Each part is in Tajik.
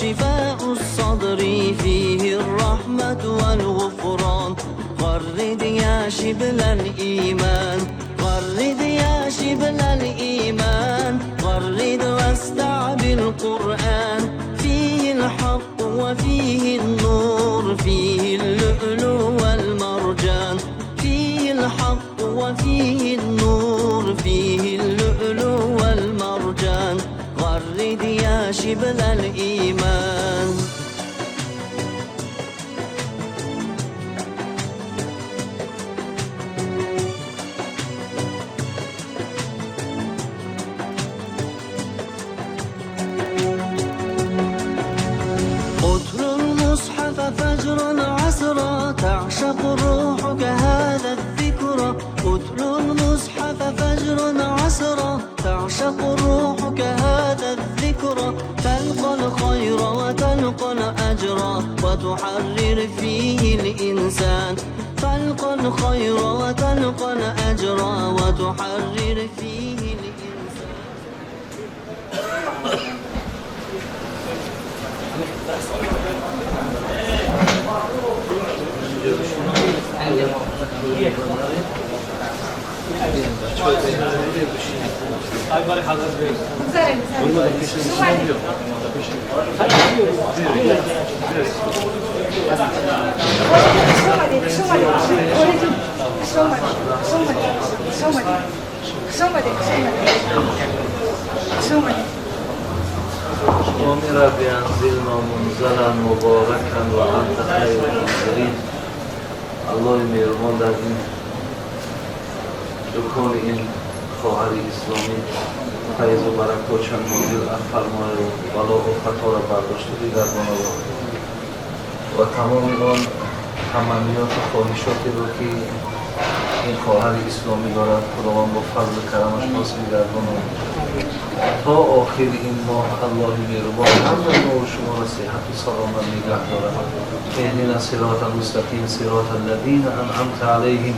شفاء الصدر فيه الرحمة والغفران. غرد يا شبل الإيمان، غرد يا شبل الإيمان، غرد واستع بالقرآن. فيه الحق وفيه النور، فيه اللؤلؤ والمرجان. فيه الحق وفيه النور، فيه اللؤلؤ والمرجان. غرد يا شبل الإيمان. اتل المصحف فجرا عصرا تعشق روحك هذا الذكرى. اتل المصحف فجرا عصرا تعشق روحك هذا الذكرى. تلقى الخير وتلقى الأجر وتحرر فيه الإنسان. تلقى الخير وتلقى الأجر وتحرر فيه الإنسان. أمر بأنزلنا منزلا مباركا وأنت خير المنزلين. الله مهربان در این دکان این خواهر اسلامی فیض و برکات چند نازل فرمایه و بلا و خطا را برداشته بگرداند و تمام آن تمنیات و خواهشاتی رو که این خواهر اسلامی دارد خداوند با فضل کرمش حاصل گرداند. تا آخر این ماه الله مهربان همه ما و شما را صحت و سلامت نگه دارد. اهدنا الصراط المستقیم صراط الذین انعمت علیهم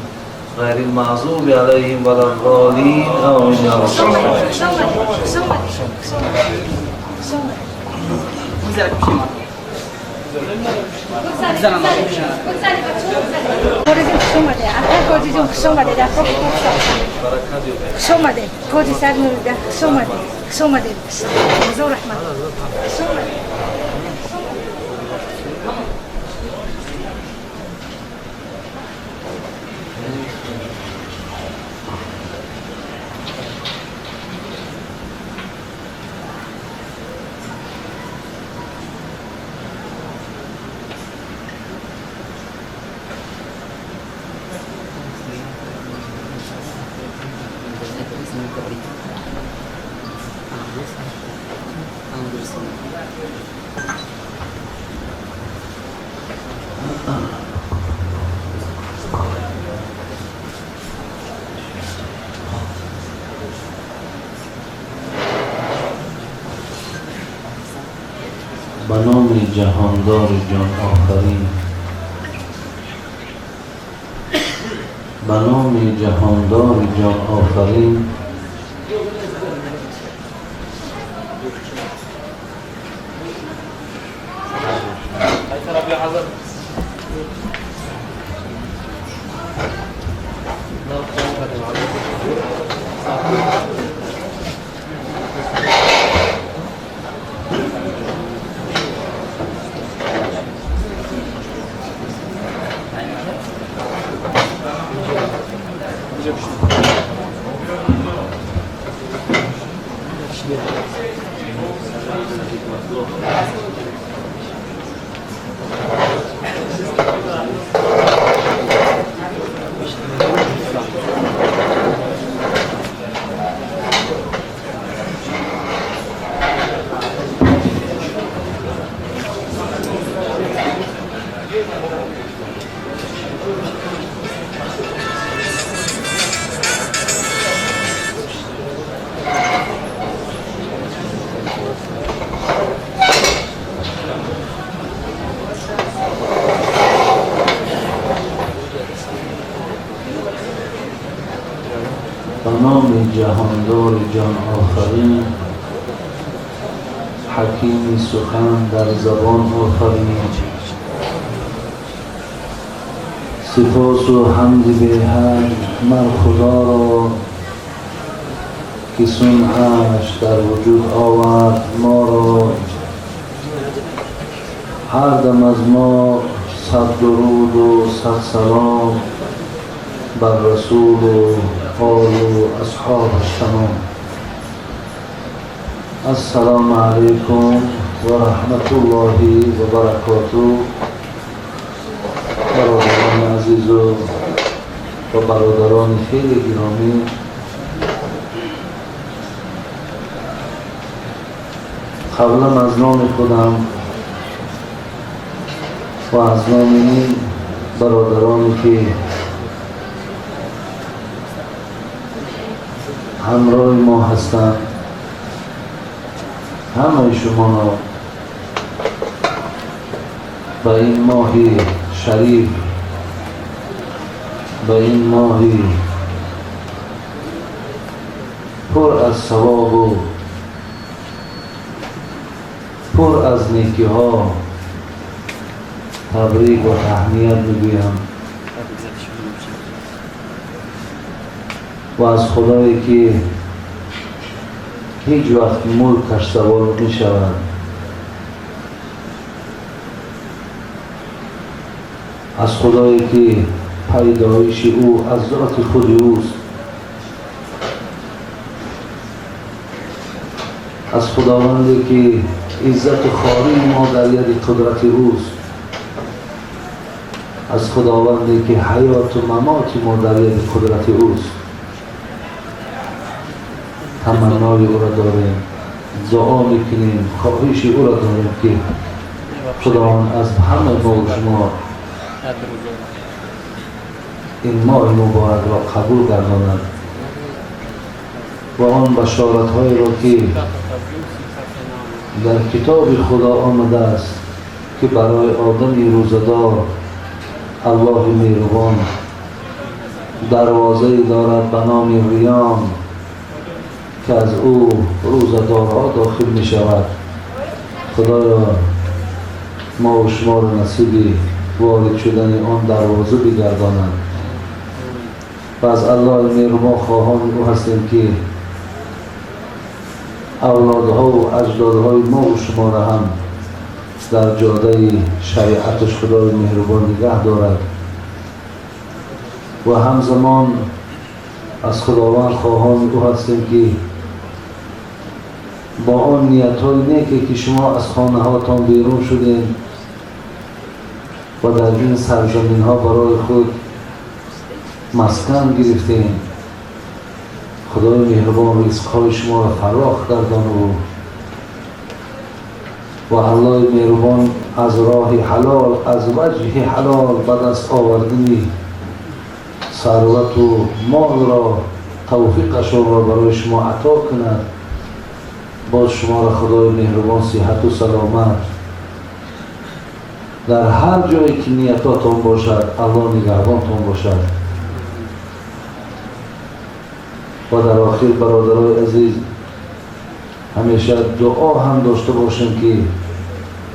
غیر المغضوب علیهم ولا الضالین. آمین یا رب العالمین. خوش اومده کوجی سر نوریده، خوش اومده، خوش اومده، حضور رحمت، خوش اومده. به نام جهاندار جان آفرین، به نام جهاندار جان آفرین. به نام جهاندار جان آفرین، حکیم سخن در زبان آفرین. سپاس و حمد به حد من خدا را که صنعش در وجود آورد ما را. هر دم از ما صد درود و صد سلام بر رسول و آل و اصحابش تمام. السلام علیکم و رحمت الله و برکاته. برادران عزیز و برادران خیلی گرامی، قبلا از نام خودم و از نام این برادرانی که همراه ما هستند، همه شما را به این ماه شریف، به این ماه پر از ثواب و پر از نیکی ها تبریک و تهنیت میگویم و از خدایی که هیچ وقت ملکش زوال می شود، از خدایی که پیدایش او از ذات خود اوست، از خداوندی که عزت خواری ما در ید قدرت اوست، از خداوندی که حیات و ممات ما در ید قدرت اوست، تمنای او را داریم، دعا میکنیم، خواهش او را داریم که خداوند از همه ما و شما این ماه مبارک را قبول گرداند و آن بشارت های را که در کتاب خدا آمده است که برای آدم روزه‌دار الله مهربان دروازه‌ای دارد به نام ریان که از او روزه‌دارها داخل می شود. خدایا ما و شما را نصیب وارد شدن آن دروازه بگرداند و از الله مهربان خواهان او هستیم که اولادها و اجدادهای ما و شما را هم در جاده شریعتش خدای مهربان نگه دارد و همزمان از خداوند خواهان او هستیم که با آن نیت‌های نیکی که شما از خانه هاتان بیرون شدین و در این سرزمین ها برای خود مسکن گرفتین، خدای مهربان رزق های شما را فراخ گرداند و الله مهربان از راه حلال، از وجه حلال به دست آوردن ثروت و مال را، توفیقشان را برای شما عطا کند. باز شما را خدای مهربان صحت و سلامت در هر جایی که نیتاتان باشد، الله نگهبانتان باشد. و در آخر برادرای عزیز، همیشه دعا هم داشته باشیم که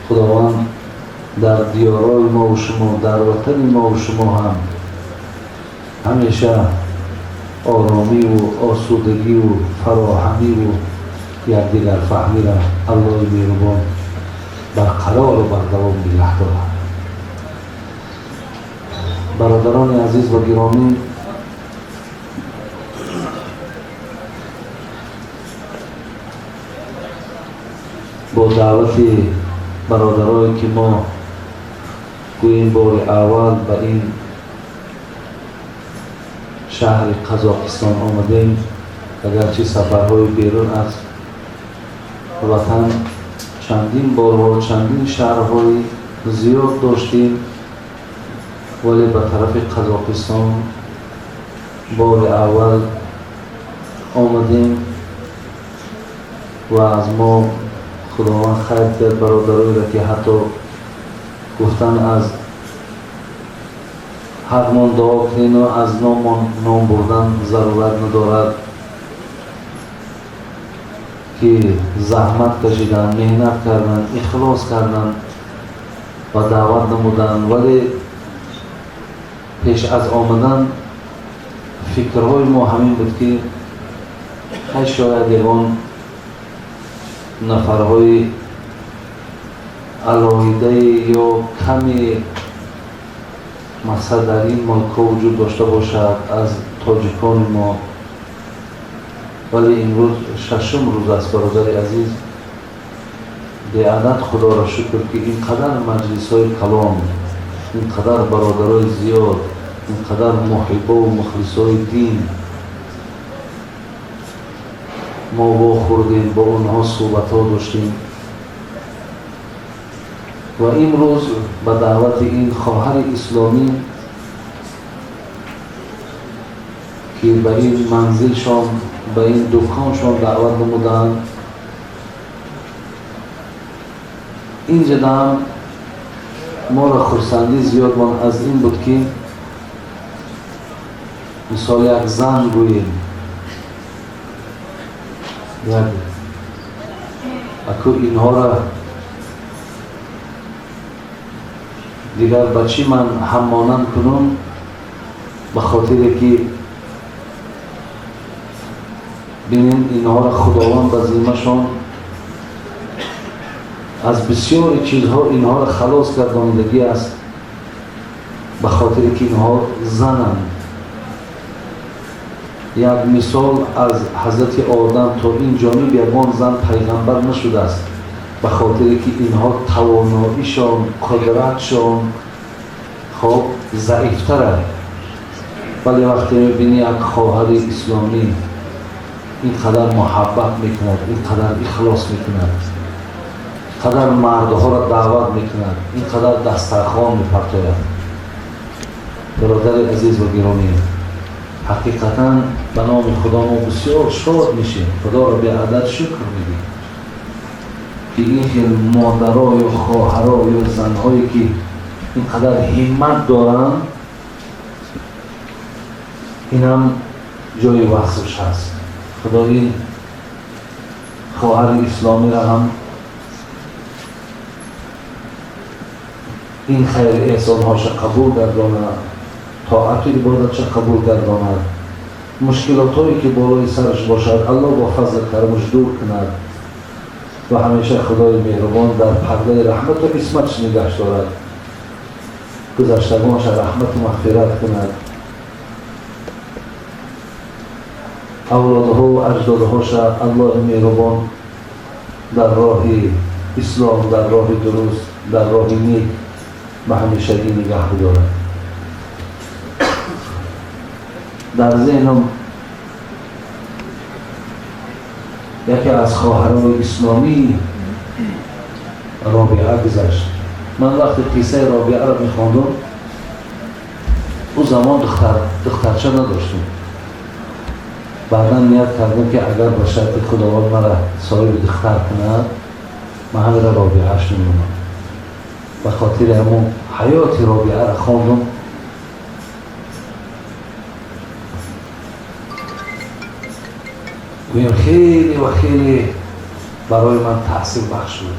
خداوند در دیارای ما و شما، در وطن ما و شما هم همیشه آرامی و آسودگی و فراهمی و یکدیگر فهمی را الله مهربان برقرار و بردوام نگه دارد. برادران عزیز و گرامی، با دعوت برادرایی که ما گوییم بار اول به این شهر قزاقستان آمدیم، اگرچه سفرهای بیرون از وطن چندین بارها چندین شهرهای زیاد داشتیم، ولی به طرف قزاقستان بار اول آمدیم و از ما خداوند خیر کرد برادرایی را که حتی گفتن از حقمان دعا کنین و از نام نام بردن ضرورت ندارد ки заҳмат кашиданд, меҳнат карданд, ихлос карданд ва даъват намуданд. Вале пеш аз омадан фикрҳои мо ҳамин буд, ки ҳай шояд ягон нафарҳои алоҳидае ё каме мақсад дар ин мулкҳо вуҷуд дошта бошад аз тоҷикони мо. Вале имрӯз шашум рӯз аст, бародари азиз, беадад худоро шукр, ки ин қадар маҷлисҳои калон, ин қадар бародарои зиёд, ин қадар муҳиббову мухлисои дин мо вохӯрдем, бо онҳо суҳбатҳо доштем ва имрӯз ба даъвати ин хоҳари исломӣ, ки ба ин манзилшон, ба ин дуконшон даъват намуданд, ин ҷадаам моро хурсандӣ зиёдмон аз ин буд, ки мисол як зан гӯем, як аку инҳоро дигар ба чӣ ман ҳаммонанд кунум, ба хотире ки бинем инҳоро худованд ба зиммашон аз бисёри чизҳо инҳоро халос гардонидагӣ аст, ба хотире ки инҳо зананд. Як мисол аз ҳазрати Одам то ин ҷониб ягон зан пайғамбар нашудааст, ба хотире ки инҳо тавоноишон, қудратшон хоб заифтаранд. Вале вақте мебинӣ як хоҳари исломӣ ин қадар муҳаббат мекунад, ин қадар ихлос мекунад, қадар мардҳоро даъват мекунад, ин қадар дастархон мепартояд, бародари азиз ва гиромӣ, ҳақиқатан ба номи худо мо бисёр шод мешем, худоро беадад шукр мегӯем, ки ин хел модаро ё хоҳаро ё занҳое ки ин қадар ҳиммат доранд, инам ҷои васфш ҳаст. Худо ин хоҳари исломиро ҳам ин хайри эҳсонҳоша қабул гардонад, тоату ибодатша қабул гардонад, мушкилотҳое ки болои сараш бошад Аллоҳ бо фазли карамаш дур кунад ва ҳамеша худои меҳрубон дар пардаи раҳмату исматш нигаҳ дорад, гузаштагонша раҳмату мағфират кунад, авлодҳову аҷдодҳоша Аллоҳи меҳрубон дар роҳи ислом, дар роҳи дуруст, дар роҳи нек ба ҳамешагӣ нигаҳ бидорад. Дар зеҳнам яке аз хоҳарони исломӣ Робиа гузашт. Ман вақте қиссаи Робиаро мехондум, ӯ замон духтарча надоштум. Баъдан ният кардам, ки агар ба шарти худованд мара соҳиби духтар кунад, ман ҳамира Робиааш мемонам. Ба хотири ҳамон ҳаёти Робиаро хондум. Гӯям хеле ва хеле барои ман таъсирбахш шуд,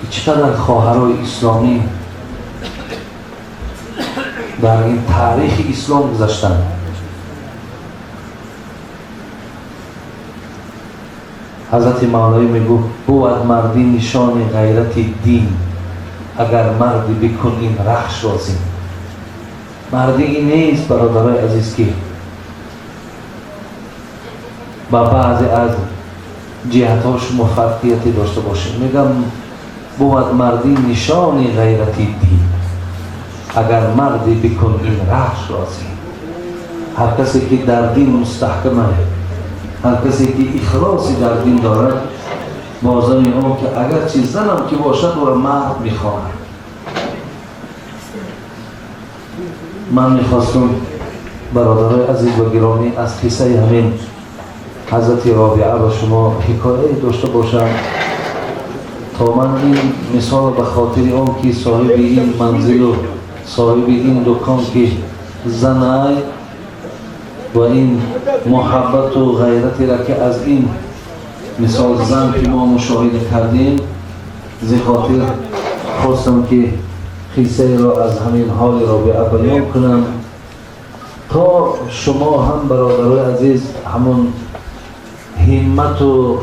ки чӣ қадар хоҳарои исломӣ дар ин таърихи ислом гузаштанд. Ҳазрати Мавлавӣ мегуфт: бувад мардӣ нишони ғайрати дин, агар мардӣ бикун ин рахшро зин. Мардӣ ин нест, бародарои азиз, ки ба баъзе аз ҷиҳатҳо шумо фарқияте дошта бошед. Мегам бувад мардӣ нишони ғайрати дин, агар мардӣ бикун ин рахшро зин. Ҳар касе ки дар дин мустаҳкам аст, ҳар касе ки ихлоси дар дин дорад, бозани он ки агарчи занам ки бошад, ӯро мард мехоҳад. Ман мехостум, бародарои азиз ва гиромӣ, аз қиссаи ҳамин ҳазрати Робиа ба шумо ҳикояе дошта бошам, то ман ин мисолро ба хотири он ки соҳиби ин манзилу соҳиби ин дукон ки занай ва ин муҳаббату ғайратеро ки аз ин мисол зан ки мо мушоҳида кардем, зи хотир хостам ки қиссаеро аз ҳамин ҳоли Робиа баён кунам, то шумо ҳам, бародарои азиз, ҳамон ҳиммату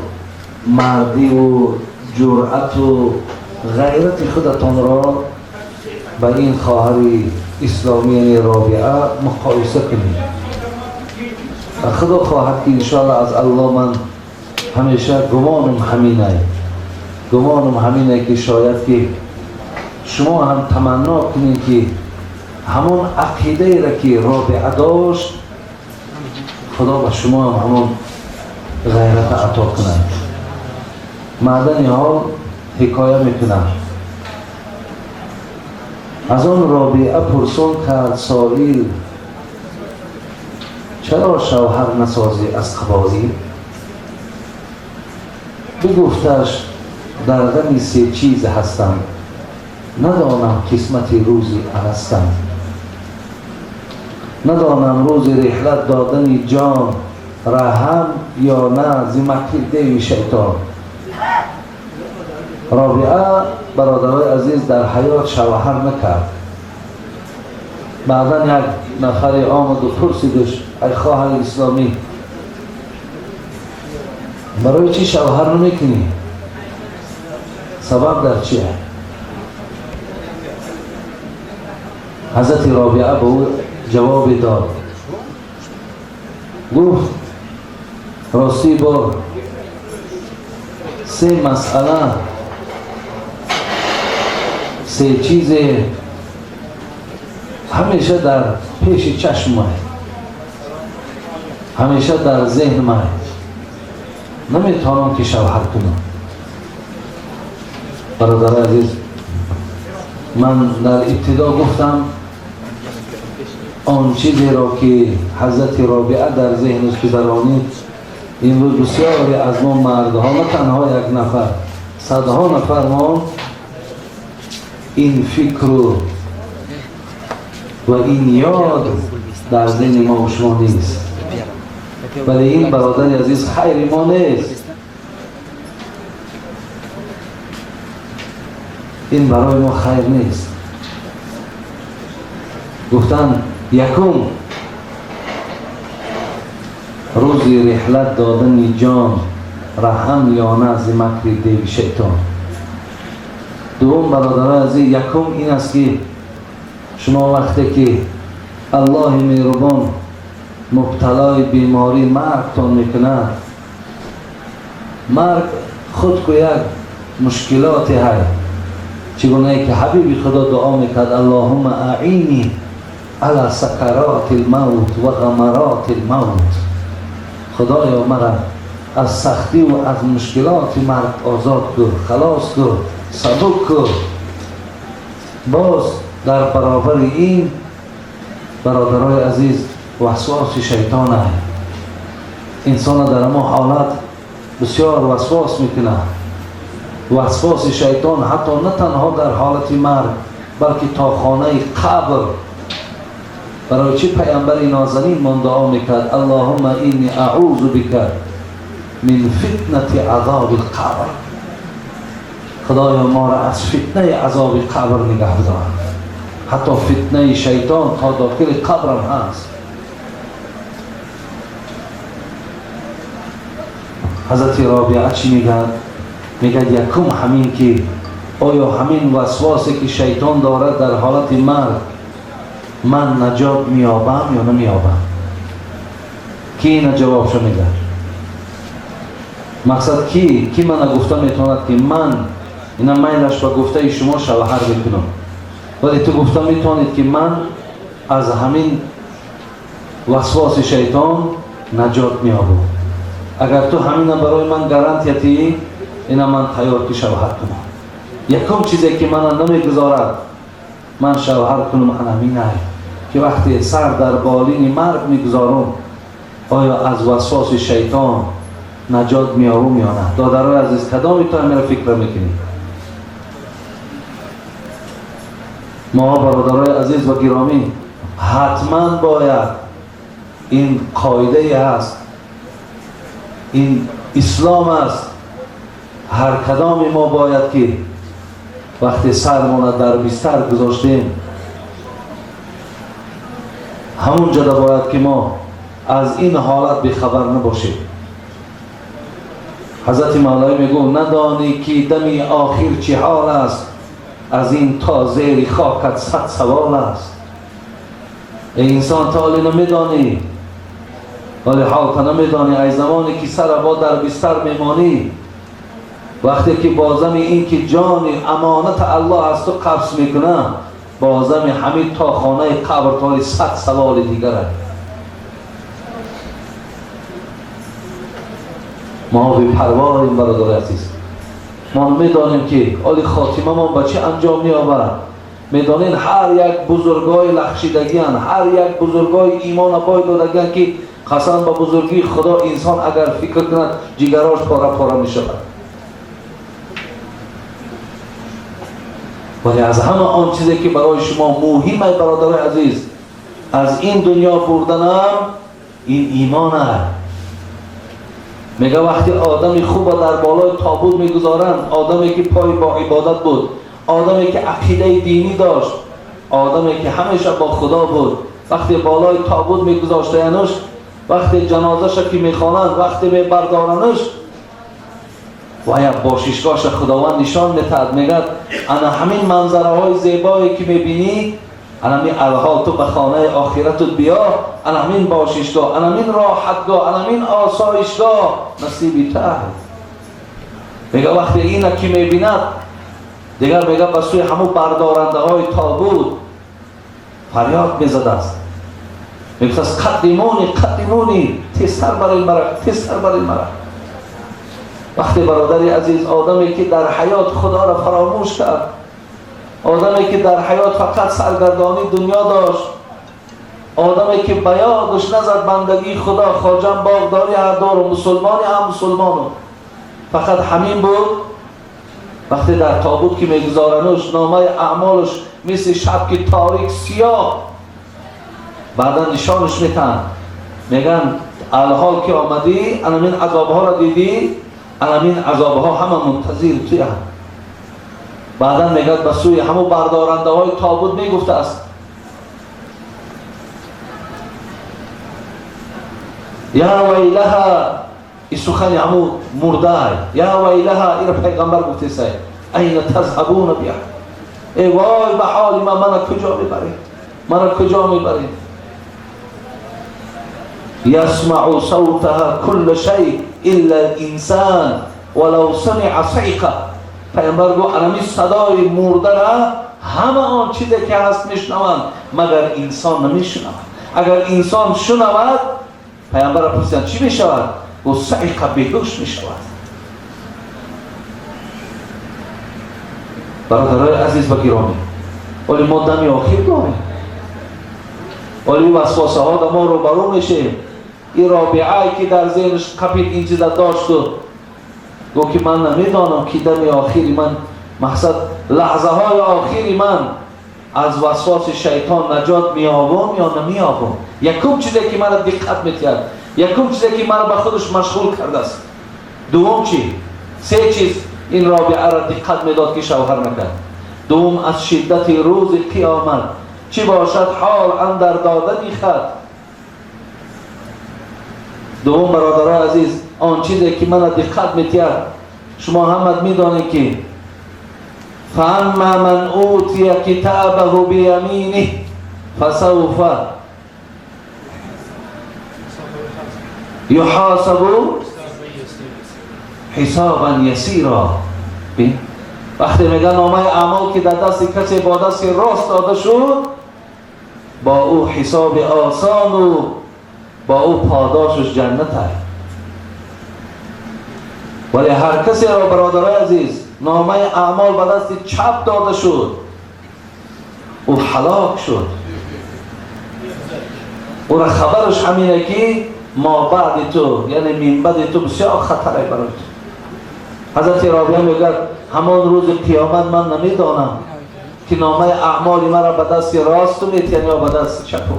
мардиву ҷуръату ғайрати худатонро ба ин хоҳари исломӣ, яъне Робиа, муқоиса кунед. Худо хоҳад ки иншоалло аз Аллоҳ ман ҳамеша гумонам ҳаминай, гумонам ҳаминай ки шояд ки шумо ҳам таманно кунед ки ҳамон ақидаеро ки Робиа дошт, Худо ба шумо ҳам ҳамон ғайрата ато кунад. Маъдани ҳол ҳикоя мекунам. Аз он Робиа пурсон кард соил: чаро шавҳар насозӣ аз қабоил? Бигуфташ: дар ғами се чиз ҳастам, надонам қисмати рӯзи арастам, надонам рӯзи реҳлат додани ҷон раҳам ё на зи макри деви шайтон. Робиа, бародарои азиз, дар ҳаёт шавҳар накард. Баъдан як нафаре омаду пурсидаш: ай хоҳари исломӣ, барои чӣ шавҳар намекунӣ? Сабаб дар чия? Ҳазрати Робиа ба ӯ ҷавобе дод, гуфт: ростӣ бор се масъала, се чизе ҳамеша дар пеши чашмай, ҳамеша дар зеҳнмай, наметавонам ки шавҳар кунам. Бародари азиз, ман дар ибтидо гуфтам, он чизеро ки ҳазрати Робиа дар зеҳнаш гузаронид, имрӯз бисёре аз мо мардҳо, на танҳо як нафар, садҳо нафар мо ин фикру ва ин ёд дар зеҳни мо ва шумо нест. Вале ин, бародари азиз, хайри мо нест, ин барои мо хайр нест. Гуфтан: якум, рӯзи реҳлат додани ҷон раҳам ё на зи макри деви шайтон. Дуввум, бародарои азиз, якум ин аст ки шумо вақте ки Аллоҳи меҳрубон мубталои беморӣ маргтон мекунад, марг худ ку як мушкилоте ҳай, чӣ гунае ки ҳабиби Худо дуо мекард: Аллоҳумма аинни ала сакароти лмавт ва ғамароти лмавт. Худоё, мара аз сахтиву аз мушкилоти марг озод кун, халос кун, сабук кун. Боз дар баробари ин, бародарои азиз, васвоси шайтон ай инсона дар ҳамон ҳолат бисёр васвос мекунад. Васвоси шайтон ҳатто на танҳо дар ҳолати марг, балки то хонаи қабр. Барои чӣ паямбари нозанин мон дуо мекард: Аллоҳумма инни аъузу бика мин фитнати азоби лқабр. Худоё, моро аз фитнаи азоби қабр нигаҳ бидор. Ҳатто фитнаи шайтон то дохили қабрам ҳаст. Ҳазрати Робиа чӣ мегӯяд? Мегӯяд: якум ҳамин ки оё ҳамин васвосе ки шайтон дорад дар ҳолати марг, ман наҷот меёбам ё намеёбам? Ки ина ҷавобшо медиҳад? Мақсад, ки мана гуфта метавонад ки ман ина майлаш ба гуфтаи шумо шавҳар мекунам, вале ту гуфта метавонед ки ман аз ҳамин васвоси шайтон наҷот меёбам? Агар ту ҳамина барои ман гарантия тиҳӣ, ина ман тайёр ки шавҳар кунам. Якум чизе ки мана намегузорад ман шавҳар кунам ҳаминай ки вақте сар дар болини марг мегузорам, оё аз васвоси шайтон наҷот меёбам ё на? Додарои азиз, кадоми ту ҳаминро фикр мекунӣ? Мо, бародарои азиз ва гиромӣ, ҳатман бояд Ин қоидае ҳаст, ин ислом аст. Ҳар кадоми мо бояд ки вақте сармона дар бистар гузоштем, ҳамон ҷода бояд ки мо аз ин ҳолат бехабар набошем. Ҳазрати Мавлавӣ мегӯ: надонӣ ки дами охир чӣ ҳол аст, аз ин то зери хокат 100 савол аст. Эй инсон, то ҳоле намедонӣ, вале ҳолта намедонӣ. Ай замоне ки сара бо дар бистар мемонӣ, вақте ки бозами ин ки ҷони амонат Аллоҳ аз ту қабз мекунад, бозами ҳамин то хонаи қабр толи 100 саволи дигар аст. Мо бепарворем, бародари азиз. Мо медонем ки оли хотимамон ба чӣ анҷом меёбад. Медонем ҳар як бузургои лахшидагиан, ҳар як бузургои имона бой додагиан, ки қасам ба бузургии Худо, инсон агар фикр кунад, ҷигарош пора-пора мешавад. Вале аз ҳама он чизе ки барои шумо муҳим ай, бародарои азиз, аз ин дунё бурданам ин имон аст. Мега вақти одами хуба дар болои тобут мегузоранд, одаме ки пой бо ибодат буд, одаме ки ақидаи динӣ дошт, одаме ки ҳамеша бо Худо буд, вақте болои тобут мегузоштаянуш, вақте ҷанозаша ки мехонанд, вақте мебардорануш, ва як бошишгоҳша Худованд нишон метаҳад. Мегӯяд: ана ҳамин манзараҳои зебое ки мебинӣ, ана ҳамин алҳол ту ба хонаи охиратут биё, ана ҳамин бошишгоҳ, ана ҳамин роҳатгоҳ, ана ҳамин осоишгоҳ насиби ту аст. Мега вақте ина ки мебинад, дигар мега ба сӯи ҳамун бардорандаҳои тобут фарёд мезадааст, мегуфтааст: қаддимуни, қаддимуни, тезтар барин мара, тезтар барин мара. Вақте, бародари азиз, одаме ки дар ҳаёт Худоро фаромӯш кард, одаме ки дар ҳаёт фақат саргардонии дунё дошт, одаме ки ба ёдаш назад бандагии Худо, хоҷам боғдорӣ ҳар дору, мусулмони ҳам мусулмону, фақат ҳамин буд. Вақте дар тобут ки мегузорануш, номаи аъмолаш мисли шаб ки торик сиёҳ, баъдан нишонаш метаҳанд, мегӯянд: алҳол ки омадӣ, анамин азобҳоро дидӣ, анамин азобҳо ҳама мунтазири туянд. Баъдан мегӯяд ба сӯи ҳамун бардорандаҳои тобут мегуфтааст: я вайлаҳа, и сухани ҳамун мурдай, я вайлаҳа, ира пайғамбар гуфтесай, айна тазҳабуна биha, эй вой ба ҳоли ман, мана куҷо мебаред, мана куҷо мебаред? Ясмау савтаҳа кулла шай илла л-инсан валав самиа сайқа. Пайғамбар гуфт: анами садои мурдара ҳама он чизе ки ҳаст мешунаванд, магар инсон намешунавад. Агар инсон шунавад, пайғамбарро пурсиданд, чӣ мешавад? Гуфт: сайқа, беҳуш мешавад. Бародарои азиз ва гиромӣ, оли мо дами охир дорем, оли васвосаҳо да мо рӯбарӯ мешем. Ин Робиае ки дар зеҳнаш қапид ин чиза дошту гуфт ки ман намедонам ки дами охири ман, мақсад лаҳзаҳои охири ман аз васвоси шайтон наҷот меёбам ё намеёбам. Якум чизе ки маро диққат метиҳад, якум чизе ки маро ба худаш машғул кардааст. Дуввум чи? Се чиз ин Робиаро диққат медод ки шавҳар накард. Дуввум, аз шиддати рӯзи қиёмат чӣ бошад ҳол андар додани хат. Дуввум, бародарои азиз, он чизе ки мана диққат метиҳад, шумо ҳамат медонед ки фаамма ман утия китабаҳу бияминих фасавфа юҳосабу ҳисобан ясира. Вақте мегӯяд номаи аъмол ки дар дасти касе бо дасти рост дода шуд, бо ӯ ҳисоби осону бо ӯ подошаш ҷаннат аст. Вале ҳар касеро, бародарои азиз, номаи аъмол ба дасти чап дода шуд, ӯ ҳалок шуд. Ӯра хабараш ҳамине ки мо баъди ту, яъне минбаъди ту бисёр хатаре барои ту. Ҳазрати Робиа мегӯяд: ҳамон рӯзи қиёмат ман намедонам ки номаи аъмоли маро ба дасти росту метиҳанд ё ба дасти чапу.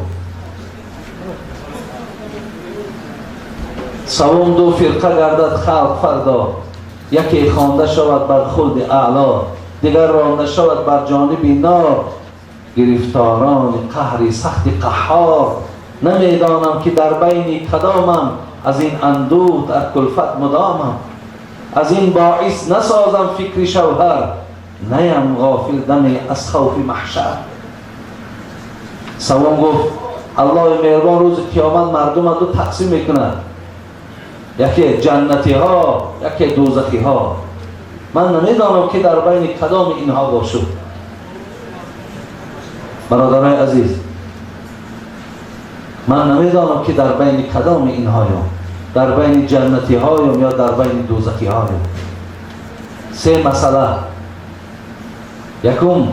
Савум ду фирқа гардад халқ фардо, яке хонда шавад бар хулди аъло, дигар ронда шавад бар ҷониби нор. Гирифторони қаҳри сахти қаҳҳор, намедонам ки дар байни кадомам, аз ин андӯҳ дар кулфат мудомам. Аз ин боис насозам фикри шавҳар, наям ғофил даме аз хавфи маҳшар. Савум гуфт Аллоҳи меҳрубон рӯзи қиёмат мардумро ду тақсим мекунад, яке ҷаннатиҳо, яке дӯзахиҳо. Ман намедонам ки дар байни кадоми инҳо бошад. Бародарои азиз, ман намедонам ки дар байни кадоми инҳоям, дар байни ҷаннатиҳоям ё дар байни дӯзахиҳоям. Се масъала. Якум,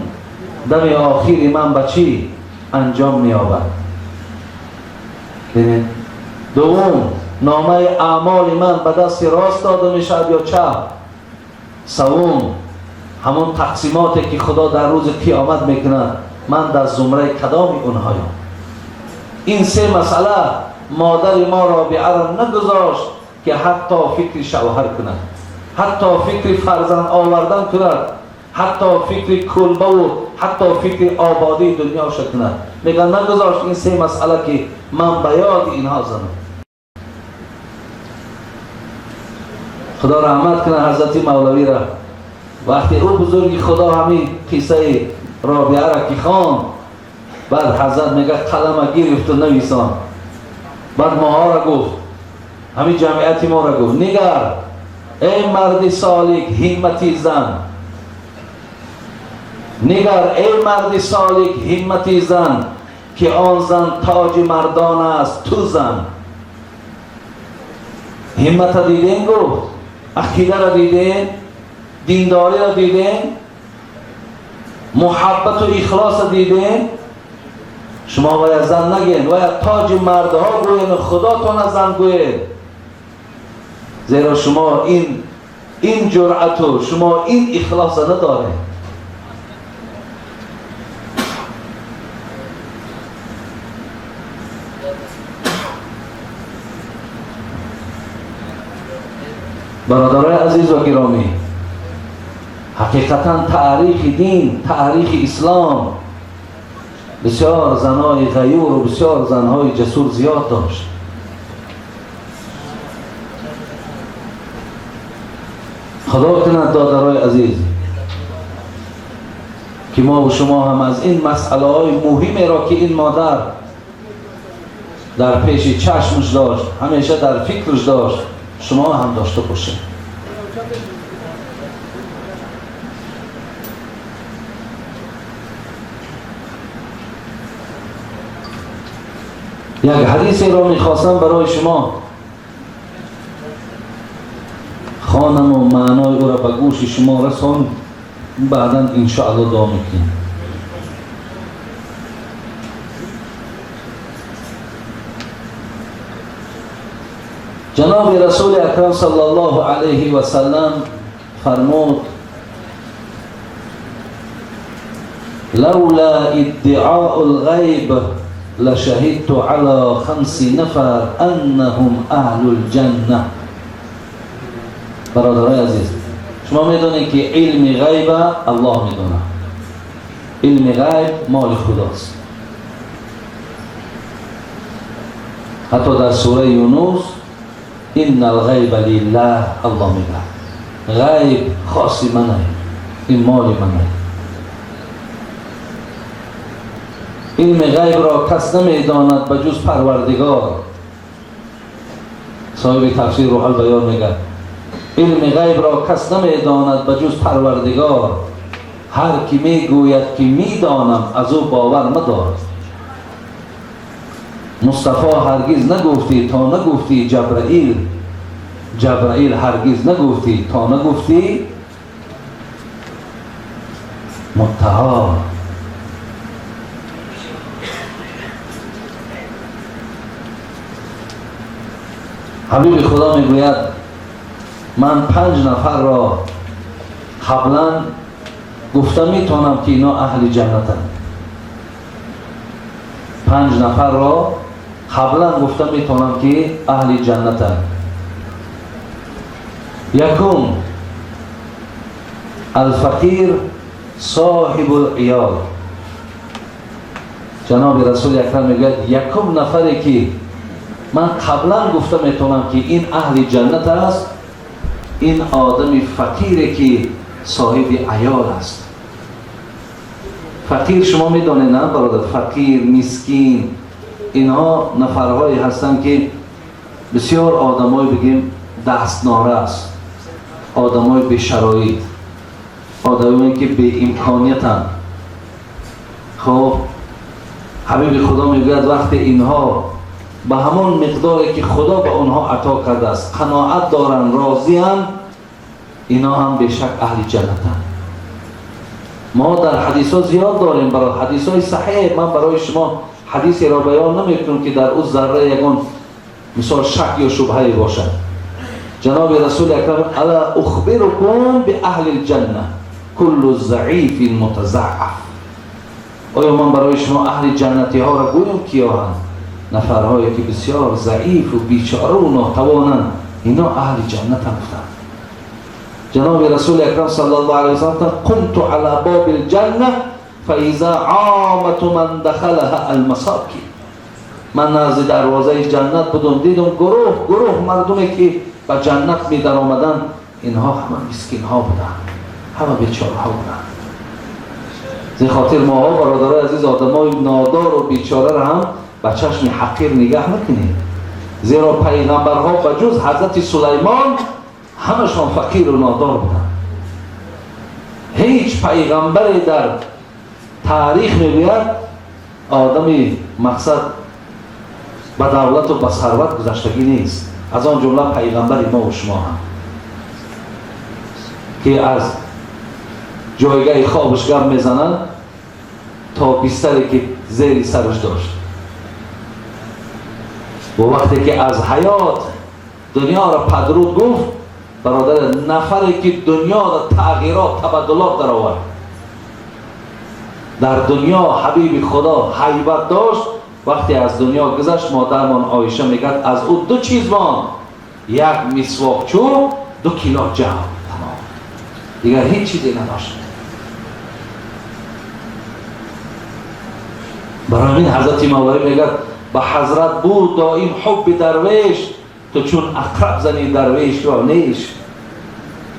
дами охири ман ба чӣ анҷом меёбад? Дуввум, номаи аъмоли ман ба дасти рост дода мешавад ё чап? Севум, ҳамон тақсимоте ки Худо дар рӯзи қиёмат мекунад, ман дар зумраи кадоми онҳоям? Ин се масъала модари мо Робиаро нагузошт ки ҳатто фикри шавҳар кунад, ҳатто фикри фарзанд овардан кунад, ҳатто фикри кулбаву ҳатто фикри ободии дунёша кунад. Мегӯяд нагузошт ин се масъала ки ман ба ёди инҳо занам. Худо раҳмат кунад ҳазрати Мавлавиро. Вақте ӯ бузурги Худо ҳамин қиссаи Робиаро ки хонд, баъд ҳазрат мегӯяд қалама гирифту нависон. Баъд моҳоро гуфт, ҳамин ҷамъияти моро гуфт: нигар эй марди солик ҳиммати зан, нигар эй марди солик ҳиммати зан, ки он зан тоҷи мардон аст, ту зан. Ҳиммата дидем, гуфт, ақидаро дидем, диндориро дидем, муҳаббату ихлосро дидем. Шумо бояд зан нагӯед, бояд тоҷи мардҳо гӯед, Худотона зан гӯед, зеро шумо ин ҷуръату шумо ин ихлосро надоред. Бародарои азиз ва гиромӣ, ҳақиқатан таърихи дин, таърихи ислом бисёр занои ғаюру бисёр занҳои ҷасур зиёд дошт. Худо кунад додарои азиз ки мо ва шумо ҳам аз ин масъалаҳои муҳимеро ки ин модар дар пеши чашмаш дошт, ҳамеша дар фикраш дошт, шумо ҳам дошта бошед. Як ҳадисеро мехостам барои шумо хонаму маънои ӯро ба гӯши шумо расон, баъдан иншоалло дуо мекунем. Ҷаноби Расули Акрам саллаллоҳу алайҳи васаллам фармуд: лавла иддиаъу лғайб лашаҳидту ала хамси нафар аннаҳум аҳлул ҷанна. Бародарои азиз, шумо медонед ки илми ғайба Аллоҳ медонад. Илми ғайб моли Худост. Ҳатто дар сураи Юнус инна алғайба лиллаҳ Аллоҳ мегӯяд ғайб хоси манае, ин моли манае. Илми ғайбро кас намедонад ба ҷуз Парвардигор. Соҳиби тафсир Рӯҳулбаён мегӯяд илми ғайбро кас намедонад ба ҷуз Парвардигор. Ҳар ки мегӯяд ки медонам, аз ӯ бовар мадор. Мустафо ҳаргиз нагуфтӣ то нагуфтӣ Ҷабраил, Ҷабраил ҳаргиз нагуфтӣ то нагуфтӣ Мунтаҳо. Ҳабиби Худо мегӯяд ман 5 нафарро қаблан гуфта метавонам ки ино аҳли ҷаннатанд. 5 нафарро қаблан гуфта метавонам ки аҳли ҷаннатанд. Якум, алфақир соҳибул иёл. Ҷаноби Расули Акрам мегӯяд, якум нафаре ки ман қаблан гуфта метавонам ки ин аҳли ҷаннат аст, ин одами фақире ки соҳиби аёл аст. Фақир шумо медонед, на бародар? Фақир, мискин, инҳо нафарҳое ҳастанд ки бисёр одамое бигем дастнорас, одамои бешароит, одамое ки беимкониятанд. Хоб, ҳабиби Худо мегӯяд, вақте инҳо ба ҳамон миқдоре ки Худо ба онҳо ато кардааст қаноат доранд, розианд, инҳо ҳам бешак аҳли ҷаннатанд. Мо дар ҳадисҳо зиёд дорем, барои ҳадисҳои саҳеҳ. Ман барои шумо ҳадисеро баён намекунам ки дар ӯ зарра ягон мисол шак ё шубҳае бошад. Ҷаноби Расули Акрам, ала ухбирукум би аҳли лҷанна куллу заифин мутазаъаф. Оё ман барои шумо аҳли ҷаннатиҳоро гӯям киёҳанд? Нафарҳое ки бисёр заифу бечораву нотавонанд, ино аҳли ҷаннатанд, гуфтанд. Ҷаноби Расули Акрам саллаллоҳу алайҳи васаллам, қумту ала боби лҷанна фаиза омату ман дахалаҳа алмасакин. Ман назди дарвозаи ҷаннат будум, дидум гурӯҳ гурӯҳ мардуме ки ба ҷаннат медаромаданд, инҳо ҳама мискинҳо буданд, ҳама бечораҳо буданд. Зин хотир моҳо, бародарои азиз, одамои нодору бечораро ҳам ба чашми ҳақир нигаҳ накунед, зеро пайғамбарҳо ба ҷуз ҳазрати Сулаймон ҳамашон фақиру нодор буданд. Ҳеҷ пайғамбаре дар таърих мегӯяд одами мақсад ба давлату ба сарват гузаштагӣ нест, аз он ҷумла пайғамбари мо шумо ҳам ки аз ҷойгаҳи хобаш гап мезананд то бистаре ки зери сараш дошт. Ва вақте ки аз ҳаёт дунёро падруд гуфт, бародар, нафаре ки дунёро тағйирот табаддулот даровард, дар дунё ҳабиби Худо ҳайбат дошт. Вақте аз дунё гузашт, модармон Оиша мегӯяд, аз ӯ ду чиз монд: як мисвокчӯб, 2 кило ҷав, тамом, дигар ҳеҷ чизе надошт. Барои ҳамин ҳазрати Мавлавӣ мегӯяд, ба ҳазрат буд доим ҳубби дарвеш, ту чун ақраб зани дарвешро неш.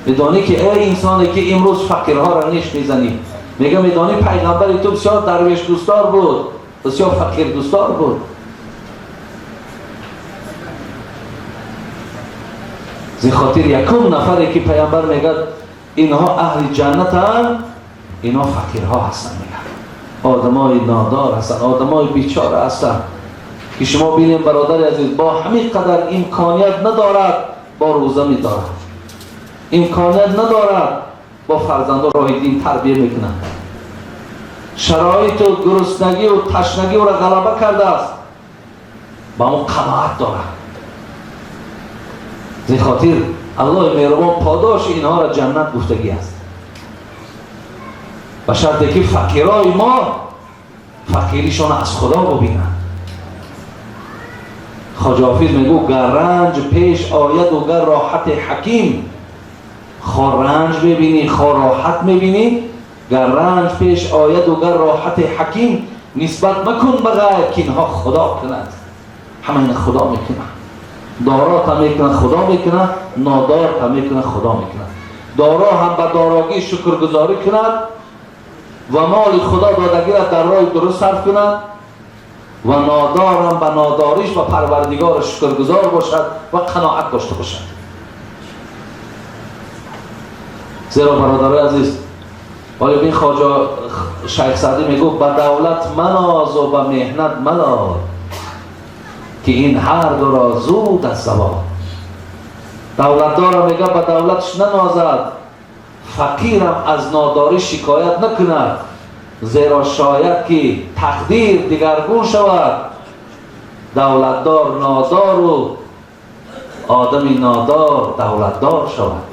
Медонӣ ки эй инсоне ки имрӯз фақирҳоро неш мезанӣ, мега медонӣ пайғамбари ту бисёр дарвешдӯстдор буд, бисёр фақирдӯстдор буд. Зин хотир якум нафаре ки пайғамбар мегӯяд инҳо аҳли ҷаннатанд, инҳо фақирҳо ҳастанд, мегӯяд одамои нодор ҳастанд, одамои бечора ҳастанд ки шумо бинем, бародари азиз, бо ҳамин қадар имконият надорад, бо рӯза медорад, имконият надорад, бо фарзандо роҳи дин тарбия мекунад, шароиту гуруснагию ташнагиро ғалаба кардааст, ба он қаноат дорад. Зин хотир Аллоҳи меҳрубон подоши инҳоро ҷаннат гуфтагӣ аст, ба шарте ки фақирои мо фақиришонро аз Худо бубинанд. Хоҷа Ҳофиз мегӯ, гар ранҷ пеш ояду гар роҳати ҳаким, хо ранҷ мебинӣ, хо роҳат мебинӣ, гар ранҷ пеш ояду гар роҳати ҳаким, нисбат макун ба ғайр ки инҳо Худо кунад. Ҳама ина Худо мекунад, дорота мекунад Худо мекунад, нодорта мекунад Худо мекунад. Доро ҳам ба дорогӣ шукргузорӣ кунад ва моли Худо додагиро дар роҳи дуруст сарф кунад, ва нодорам ба нодориш ба Парвардигор шукргузор бошад ва қаноат дошта бошад. Зеро бародарои азиз, оё бин хоҷа Шайх Саъдӣ мегӯфт, ба давлат манозу ба меҳнат малол, ки ин ҳар дуро зуд аз завол. Давлатдорам мега ба давлатш нанозад, фақирам аз нодорӣ шикоят накунад, зеро шояд ки тақдир дигаргун шавад. Давлатдор нодору одами нодор давлатдор шавад.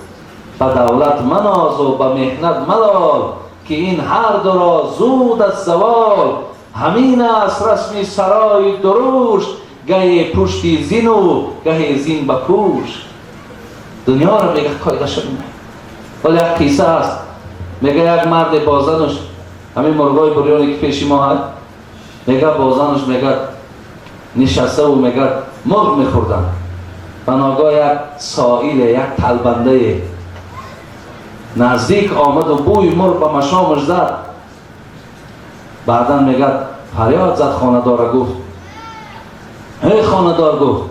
Ба давлат манозу ба меҳнат малол, ки ин ҳар дуро зуд аз завол. Ҳамин аст расми сарои дурушт, гаҳе пушти зину гаҳе зин ба пушт. Дунёро мега қоидаша бинед. Вале як қисса ҳаст. Мега як марде бо занаш, ҳамин мурғои бурёне ки пеши мо ҳаст, мега бо занаш мега нишаставу мега мурғ мехӯрданд. Ба ногоҳ як соиле, як талбандае наздик омаду бӯи мурғ ба машомаш зад. Баъдан мега фарёд зад хонадора, гуфт: эй хонадор, гуфт,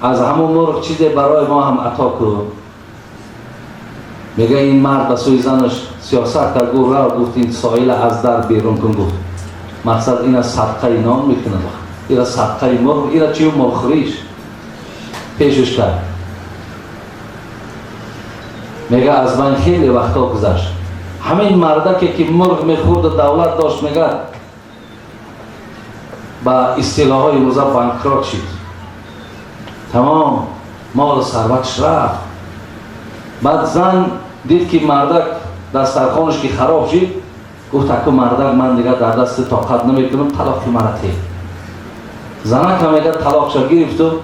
аз ҳамон мурғ чизе барои мо ҳам ато кун. Мега ин мард ба сӯи занаш сиёсат кард, гуфт: рав, гуфт, ин соила аз дар берун кун, гуфт. Мақсад ина садқаи нон мекунад, ира садқаи мурғ, ира чию мурғхӯриш пешаш кард. Мега аз ман хеле вақтҳо гузашт. Ҳамин мардаке ки мурғ мехӯрду давлат дошт, мега ба истилоҳҳои имрӯза банкрот шид. Тамом мол сарватш рафт. Баъд зан дид ки мардак дастархонаш ки хароб шид, гуфт: аку мардак, ман дигар дар дасти тоқат намекунам, талоқи мара те. Занака мега талоқша гирифту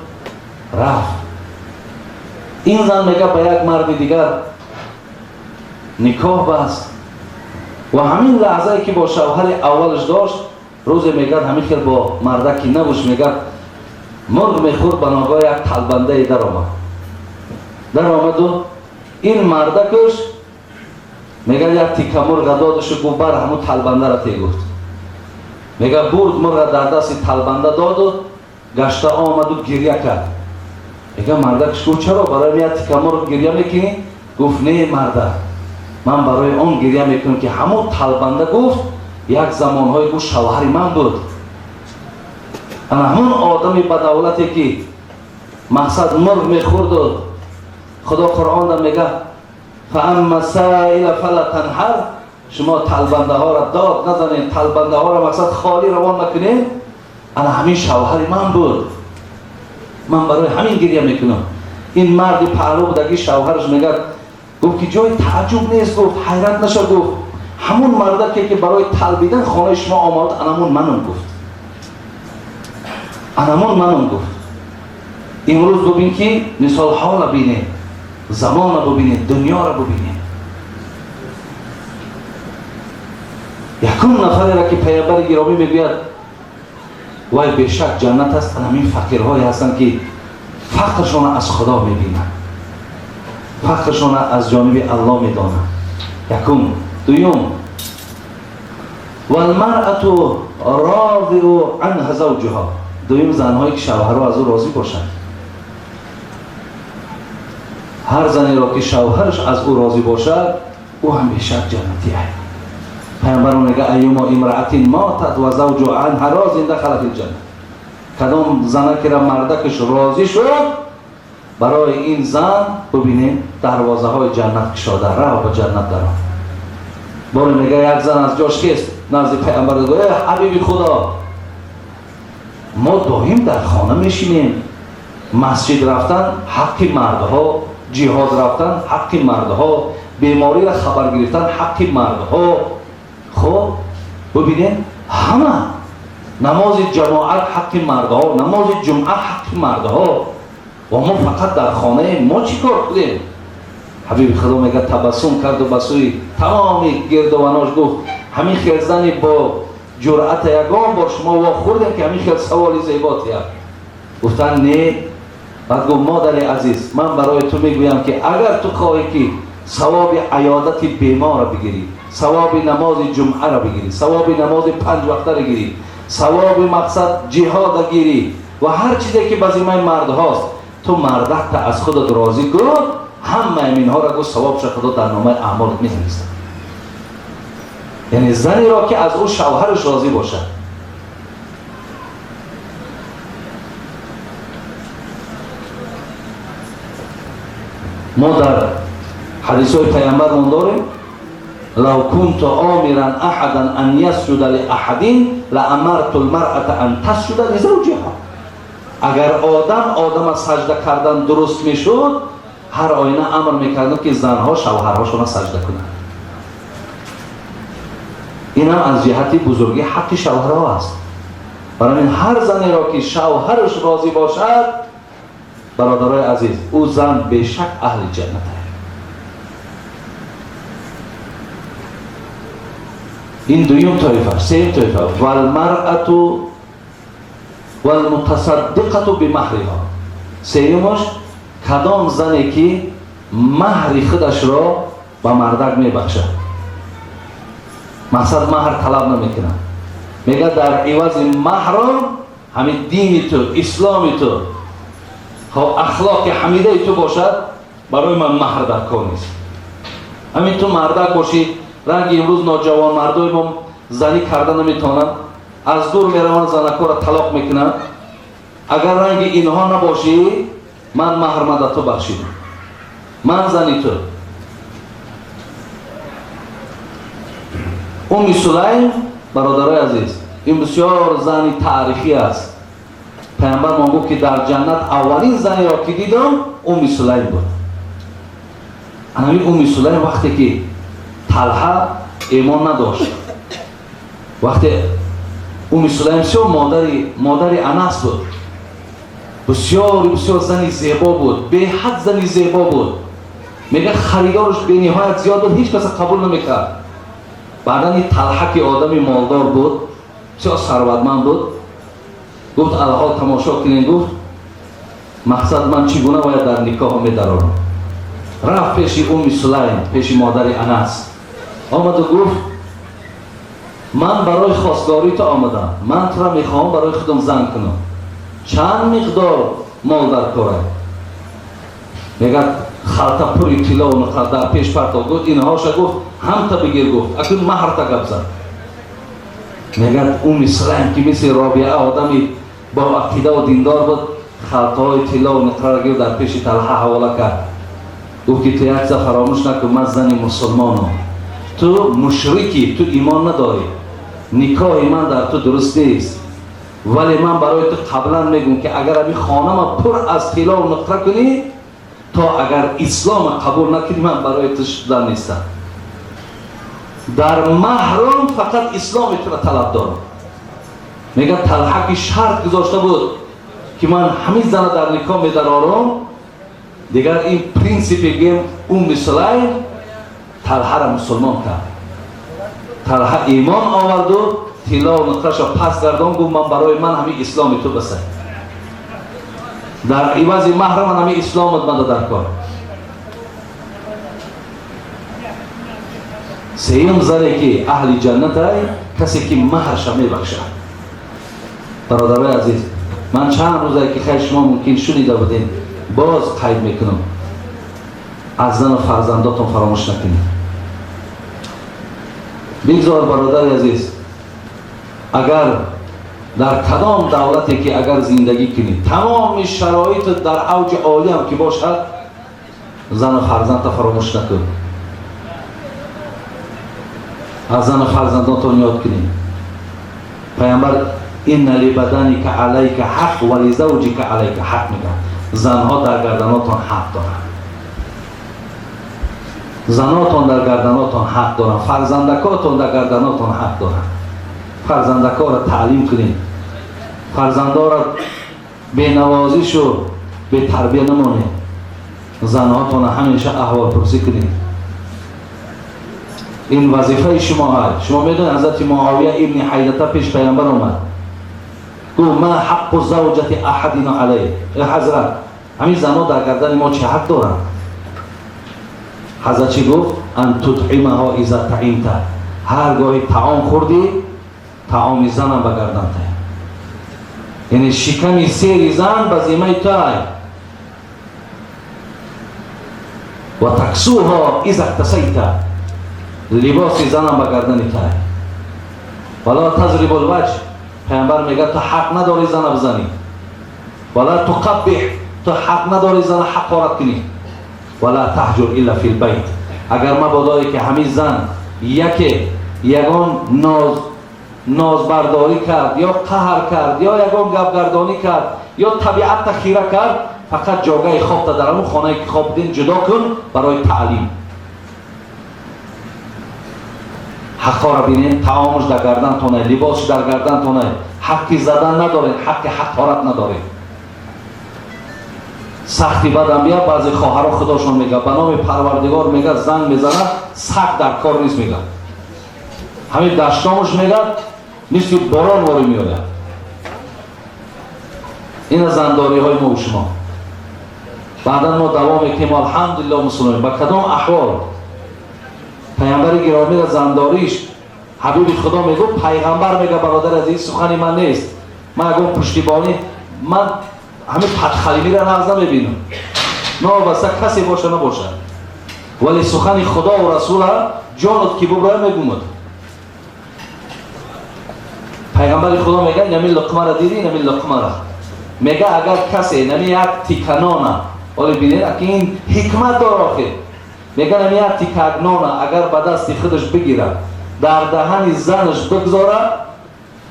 рафт. Ин зан мега ба як марди дигар никоҳ баст ва ҳамин лаҳзае ки бо шавҳари аввалаш дошт, рӯзе мегӯяд ҳамин хел бо мардаки навуш мегӯяд мурғ мехӯрд, ба ногоҳ як талбандае даромад. Даромаду ин мардакаш мегӯяд як тика мурға додашу гуфт: бар ҳамун талбандара те, гуфт. Мегӯяд бурд мурға дар дасти талбанда доду гашта омаду гирья кард. Мегӯяд мардакаш гуфт: чаро барои як тика мурғ гирья мекунӣ? Гуфт: не мардак, ман барои он гирья мекунам ки ҳамун талбанда, гуфт, як замонҳое, гуфт, шавҳари ман буд. Ана ҳамун одами бадавлате ки мақсад мурғ мехӯрду Худо Қуръонда мега: фаамма саила фала танҳар, шумо талбандаҳоро дод назанед, талбандаҳоро мақсад холӣ равон накунед. Ана ҳамин шавҳари ман буд, ман барои ҳамин гирья мекунам. Ин марди паҳлӯ будаги шавҳараш мегӯяд, гуфт ки ҷои тааҷҷуб нест, гуфт, ҳайрат наша, гуфт, ҳамун мардаке ки барои талбидан хонаи шумо омад, анамун манам, гуфт, анамун манам, гуфт. Имрӯз бубин ки мисолҳоро бинед, замонро бубинед, дунёро бубинед. Якум нафареро ки паямбари гиромӣ мегӯяд вай бешак ҷаннат аст, анамин фақирҳое ҳастанд ки фақршонро аз Худо мебинанд, фақршонро аз ҷониби Аллоҳ медонанд. Якум. Дуюм, валмарату розиу анҳа завҷуҳа, дуюм занҳое ки шавҳарҳо аз ӯ розӣ бошанд. Ҳар занеро ки шавҳараш аз ӯ розӣ бошад, ӯ ҳам бешак ҷаннатӣ аст. Паямбар мега: айюмо имраатин матат ва завҷу анҳа розин дахалат илҷанна. Кадом занакера мардакаш розӣ шуд, барои ин зан бубинем дарвозаҳои ҷаннат кушода, рав ба ҷаннат даро. Боре мега як зан аз ҷош хест, назди паямбар гуфт: э ҳабиби Худо, мо доим дар хона мешинем, масҷид рафтан ҳаққи мардҳо, ҷиҳод рафтан ҳаққи мардҳо, бемориро хабар гирифтан ҳаққи мардҳо. Хуб бубинем, ҳама намози ҷамоат ҳаққи мардҳо, намози ҷумъа ҳаққи мардҳо, ва мо фақат дар хонаем, мо чӣ кор кунем? Ҳабиби Худо мега табассум карду ба сӯи тамоми гирдуванош гуфт: ҳамин хел зани бо ҷуръата ягон бор шумо вохӯрдем ки ҳамин хел саволи зебо тиҳад? Гуфтанд: не. Баъд гуфт: модари азиз, ман барои ту мегӯям ки агар ту хоҳӣ ки савоби аёдати беморро бигирӣ, савоби намози ҷумъаро бигирӣ, савоби намози панҷвақтаро гирӣ, савоби мақсад ҷиҳода гирӣ ва ҳар чизе ки ба зиммаи мардҳост, ту мардакта аз худат розӣ кун, ҳамаи инҳоро, гуфт, савобша Худо дар номаи аъмолат менависад. Яъне занеро ки аз ӯ шавҳараш розӣ бошад. Мо дар ҳадисҳои паямбармон дорем: лав кунту омиран аҳадан ан ясҷуда лиаҳадин лаамарту лмаръата ан тасҷуда лизавҷиҳа. Агар одам одама саҷда кардан дуруст мешуд, ҳар оина амр мекардам ки занҳо шавҳарҳошонро саҷда кунанд. Инам аз ҷиҳати бузургӣ ҳаққи шавҳарҳо аст. Барои ҳар занеро ки шавҳараш розӣ бошад, Бародарои азиз, ӯ зан бешак аҳли ҷаннат аст. Ин дуюм тоифа. Сеюм тоифа, валмарату валмутасаддиқату бимаҳриҳо. Сеюмаш, кадом зане ки маҳри худашро ба мардак мебахшад, мақсад маҳр талаб намекунад, мегӯяд дар ивази маҳром ҳамин дини ту, исломи ту, хоб ахлоқи ҳамидаи ту бошад, барои ман маҳр дар кор нест. Ҳамин ту мардак бошӣ, ранги имрӯз ноҷавонмардои мо занӣ карда наметавонанд, аз дур мераванд, занакҳоро талоқ мекунанд. Агар ранги инҳо набошӣ, ман маҳрма да ту бахшидам, ман зани ту. Умми Сулайм, бародарои азиз, ин бисёр зани таърихӣ аст. Пайғамбар мо гуфт ки дар ҷаннат аввалин занеро ки дидам, Умми Сулайм буд. Ҳамин Умми Сулайм вақте ки Талҳа имон надошт, вақте Умми Сулайм бисёр модари Анас буд, бисёр бисёр зани зебо буд, беҳад зани зебо буд. Мегӯяд харидораш бениҳоят зиёд буд, ҳеҷ каса қабул намекард. Баъдан ин Талҳа ки одами молдор буд, бисёр сарватманд буд, гуфт алҳол тамошо кунед, гуфт мақсад ман чӣ гуна бояд дар никоҳ медарорам. Рафт пеши Умми Сулайм, пеши модари Анас омаду гуфт ман барои хостгории ту омадам, ман туро мехоҳам барои худам зан кунам, чанд миқдор мол дар корай? Мегӯяд халта пури тиллову нуқра дар пеш парто. Гуфт инҳоша, гуфт ҳамта бигир, гуфт акун маҳрта гап зад. Мегӯяд Умми Сулайм ки мисли Робиа одами бо ақидаву диндор буд, халтаҳои тиллову нуқраро гирифт, дар пеши Талҳа ҳавола кард. Гуфт ки ту як чиза фаромӯш накун, ман зани мусулмонам, ту мушрикӣ, ту имон надорӣ, никоҳи ман дар ту дуруст нест, вале ман барои ту қаблан мегӯм ки агар ҳамин хонама пур аз тиллову нуқра кунӣ, то агар ислома қабул накунӣ, ман барои ту зан нестам. Дар маҳрум фақат исломи туро талаб дорам. Мегӯяд Талҳа ки шарт гузошта буд ки ман ҳамин зана дар никоҳ медарорам, дигар ин принсипе гем Умми Сулайм Талҳаро мусулмон кард. Талҳа имон оварду тиллову нуқраашо пас гардон, гуфт ман барои ман ҳамин исломи ту басай, дар ивази маҳра ман ҳамин исломат мада дар кор. Сеюм зане ки аҳли ҷаннатай, касе ки маҳрша мебахшад. Бародарои азиз, ман чанд рӯзае ки хайр шумо мумкин шунида будем, боз қайд мекунам, аз зану фарзандотон фаромӯш накунед. Бигзор бародари азиз, агар дар кадом давлате ки агар зиндагӣ кунӣ, тамоми шароит дар авҷи олиам ки бошад, зану фарзандта фаромӯш накун, аз зану фарзандотон ёд кунед. Пайғамбар инна либаданика алайка ҳақ ва лизавҷика алайка ҳақ мегӯяд. Занҳо дар гарданотон ҳақ доранд, занотон дар гарданотон ҳақ доранд, фарзандакотон дар гарданотон ҳақ доранд. Фарзандакоро таълим кунед, фарзандоро бенавозишу бетарбия намонед, занҳотонро ҳамеша аҳволпурсӣ кунед. Ин вазифаи шумо ҳаст. Шумо медонед ҳазрати Муовия ибни Ҳайдата пеш пайғамбар омад, гуфт ма ҳаққу завҷати аҳадина алайҳ, э ҳазрат, ҳамин занҳо дар гардани мо чӣ ҳақ доранд? Ҳазрат чӣ гуфт? Ан тутъимаҳо иза таимта, ҳар гоҳи таом хӯрдӣ, таоми занам ба гардан тай, яъне шиками сери зан ба зиммаи тай. Ва таксуҳо иза ктасайта, либоси занам ба гардани тай. Вала тазрибу лваҷ, пайғамбар мегӯяд ту ҳақ надорӣ зана бизанӣ. Вала туқаббиҳ, ту ҳақ надорӣ зана ҳақорат кунӣ. Вала таҳҷур илла фи лбайт, агар мабодое ки ҳамин зан яке ягон нозбардорӣ кард ё қаҳр кард ё ягон гапгардонӣ кард ё табиатта хира кард, фақат ҷогаи хобта дар ҳамун хонае ки хоб будин ҷудо кун барои таълим. Ҳаққоро бинед, таомуш дар гардантонай, либосш дар гардантонай, ҳаққи задан надоред, ҳаққи ҳақорат надоред. Сахти бадам бия, баъзе хоҳаро худошон мега, ба номи Парвардигор мега, занг мезанад, сахт дар кор нест мега. Ҳамин даштомуш мега, мисли борон ворӣ меояд. Ина зандориҳои мо шумо. Баъдан мо давом мекунем, алҳамдулиллоҳ мусулмон. Ба кадом аҳвол? Паямбари гиромиро зандориш ҳабиби Худо мегӯ, пайғамбар мега, бародар азиз, сухани ман нест. Ман ягон пуштибонӣ, ман ҳамин падхалимиро нағз намебинам. Новобаста касе боша набошад. Вале сухани Худо ва Расула ҷонот ки бубрая мегумад. Пайғамбари Худо мега, инами луқмаро диди, инами луқмаро. Мега агар касе инами як тиканона, оле бинед, ки ин ҳикмат дор охир. Мега инами як тиканона агар ба дасти худаш бигирад, дар даҳани занаш бигзорад,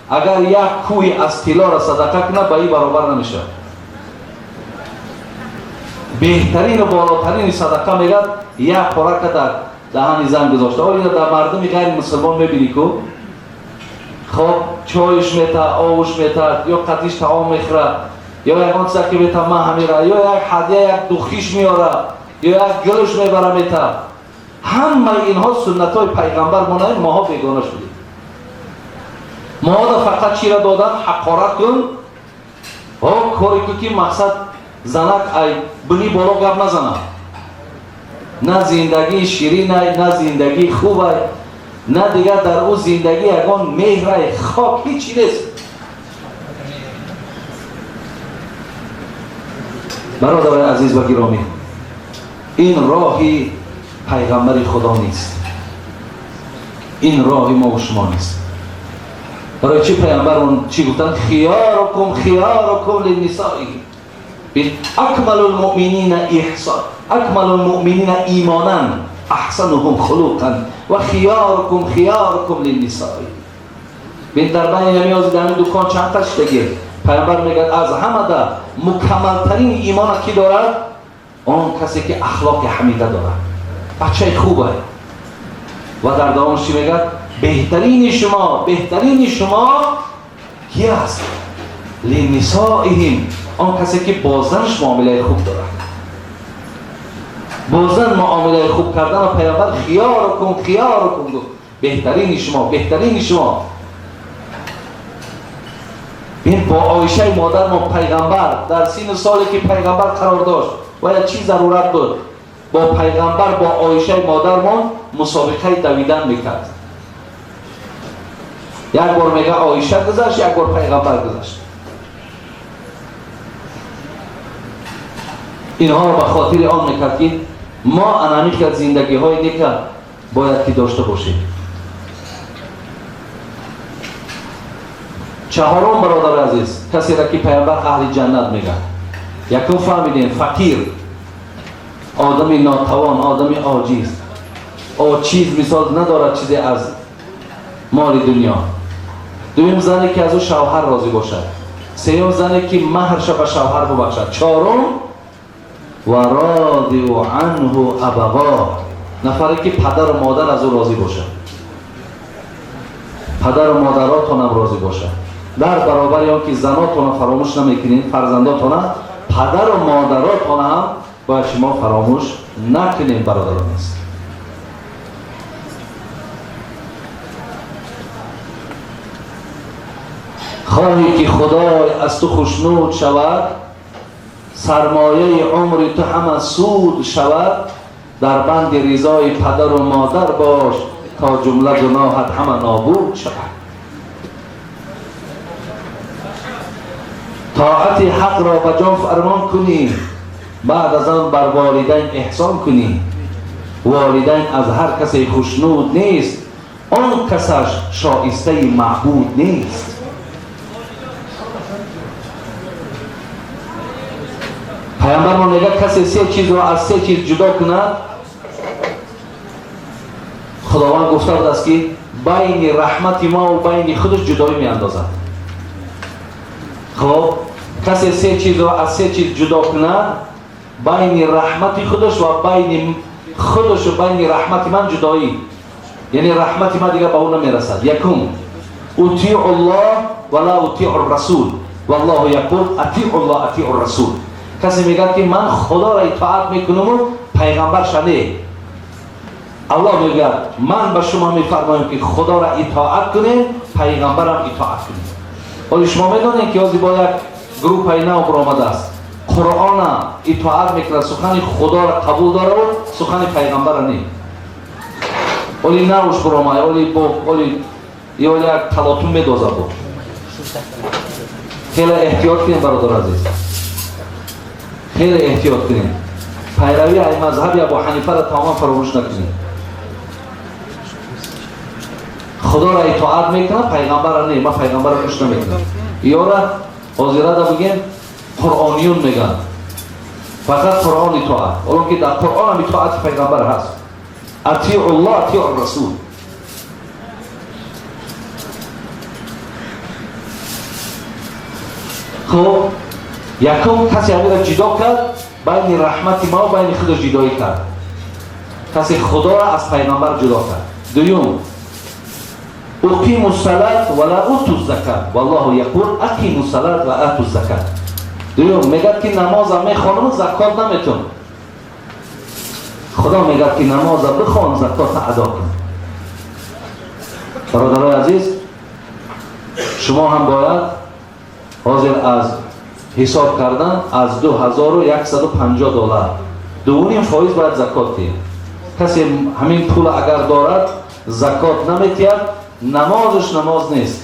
агар як кӯҳи аз тиллоро садақа кунад, ба ин баробар намешавад. Беҳтарину болотарини садақа мегӯяд як порака дар даҳани зан гузошта. Оли ина дар мардуми ғайри мусулмон мебинӣ ку, хоб чойш мета, овуш мета, ё қатиш таом мехӯрад, ё ягон чиза ки мета ман ҳамира, ё як ҳадия, як духиш меорад, ё як гулш мебара мета. Ҳамаи инҳо суннатҳои пайғамбар монаем, моҳо бегона шудем. Моҳода фақат чиро додан? Ҳақорат кун, о коре ку ки мақсад занак ай бини боло гап назанад. На зиндагии ширинай, на зиндагии хубай, на дигар дар ӯ зиндагӣ ягон меҳрай, хок ҳичи нест. Бародарои азиз ва гиромӣ, ин роҳи пайғамбари Худо нест, ин роҳи мо ва шумо нест. Барои чӣ пайғамбарон чӣ гуфтанд? Хиёрукум хиёрукум линнисои, акмалу лмуъминина иҳсон, акмалу лмуъминина имонан аҳсануҳум хулуқан ва хиёрукум хиёрукум линнисои. Бин дар байни намёзи дар дукон чанд та шидагир. Пайғамбар мегӯяд аз ҳамада мукаммалтарин имона ки дорад? Он касе ки ахлоқи ҳамида дорад, бачаи хубе. Ва дар давомаш чӣ мегӯяд? Беҳтарини шумо, беҳтарини шумо ки аст? Линнисоиҳим, он касе ки бо занаш муомилаи хуб дорад. Бо зан муомилаи хуб карданро пайғамбар хиёрукум хиёрукум гуфт. Беҳтарини шумо, беҳтарини шумо. Бин бо Оишаи модармо пайғамбар дар сину соле ки пайғамбар қарор дошт, ва чӣ зарурат буд? Бо пайғамбар бо Оишаи модармон мусобиқаи давидан мекард. Як бор мега Оиша гузашт, як бор пайғамбар гузашт. Инҳоро ба хотири он мекард ки мо анами хел зиндагиҳои нека бояд ки дошта бошем. Чаҳорум, бародари азиз, касеро ки пайғамбар аҳли ҷаннат мегӯяд. Якум фаҳмидем, фақир, одами нотавон, одами оҷиз, очиз мисол надорад чизе аз моли дунё. Дуюм, зане ки аз ӯ шавҳар розӣ бошад. Сеюм, зане ки маҳрша ба шавҳар бубахшад. Чорум, ва родиу анҳу абаво, нафаре ки падару модар аз ӯ розӣ бошад. Падару модаротонам розӣ бошад. Дар баробари он ки занотона фаромӯш намекунед, фарзандотона, падару модаротона ҳам бояд шумо фаромӯш накунед, бародарон аст. Хоҳӣ ки Худой аз ту хушнуд шавад, сармояи умри ту ҳама суд шавад, дар банди ризои падару модар бош, то ҷумла гуноҳат ҳама нобуд шавад. Тоати ҳақро ба ҷон фармон кунӣ, баъд аз он бар волидайн эҳсон кунӣ. Волидайн аз ҳар касе хушнуд нест, он касаш шоистаи маъбуд нест. Пайғамбармон мегӯяд касе се чизро аз се чиз ҷудо кунад, Худованд гуфта будааст ки байни раҳмати мо ва байни худаш ҷудоӣ меандозад. Хоб, касе се чизро аз се чиз ҷудо кунад, байни раҳмати худаш ва байни худаш ва байни раҳмати ман ҷудоӣ, яъне раҳмати ман дигар ба ӯ намерасад. Якум, утиу ллоҳ ва ла утиу расул, валлоҳу яқул атиу ллоҳ атиу расул. Касе мегӯяд ки ман Худоро итоат мекунаму пайғамбарша не. Аллоҳ мегӯяд ман ба шумо мефармоям ки Худоро итоат кунед, пайғамбарам итоат кунед. Ҳоло шумо медонед ки ҳозир бо як группаи нав баромадааст, Қуръона итоат мекунад, сухани Худоро қабул дорад, сухани пайғамбара не. Оли навш баромад, оли бо оли ё як талотум медозад бо. Хеле эҳтиёт кунед, бародар азиз, хеле эҳтиёт кунед. Пайравӣ ай мазҳаби Абу Ҳанифаро тамоман фаромӯш накунед. Худоро итоат мекунад, пайғамбара не. Ман пайғамбара гӯш намекунам. Ёра ҳозирада бигем, қуръониюн мегӯянд, фақат Қуръон итоат, ҳолон ки дар Қуръонам итоати пайғамбар ҳаст. Атиу ллоҳ, атиу расул. Хуб, якум касе ҳаминро ҷудо кард байни раҳмати ма, байни худаш ҷудоӣ кард. Касе Худоро аз пайғамбар ҷудо кард. Дуюм, уқиму салат ва ла уту закат, валлоҳу яқул ақиму салат ва ату закат. Дуюм, мегӯяд ки намоза мехонам, закот наметун. Худо мегӯяд ки намоза бихон, закота адо кун. Бародарои азиз, шумо ҳам бояд ҳозир аз ҳисоб кардан аз 2150 доллар 2,5% бояд закот диҳед. Касе ҳамин пул агар дорад, закот наметиҳад, намозаш намоз нест,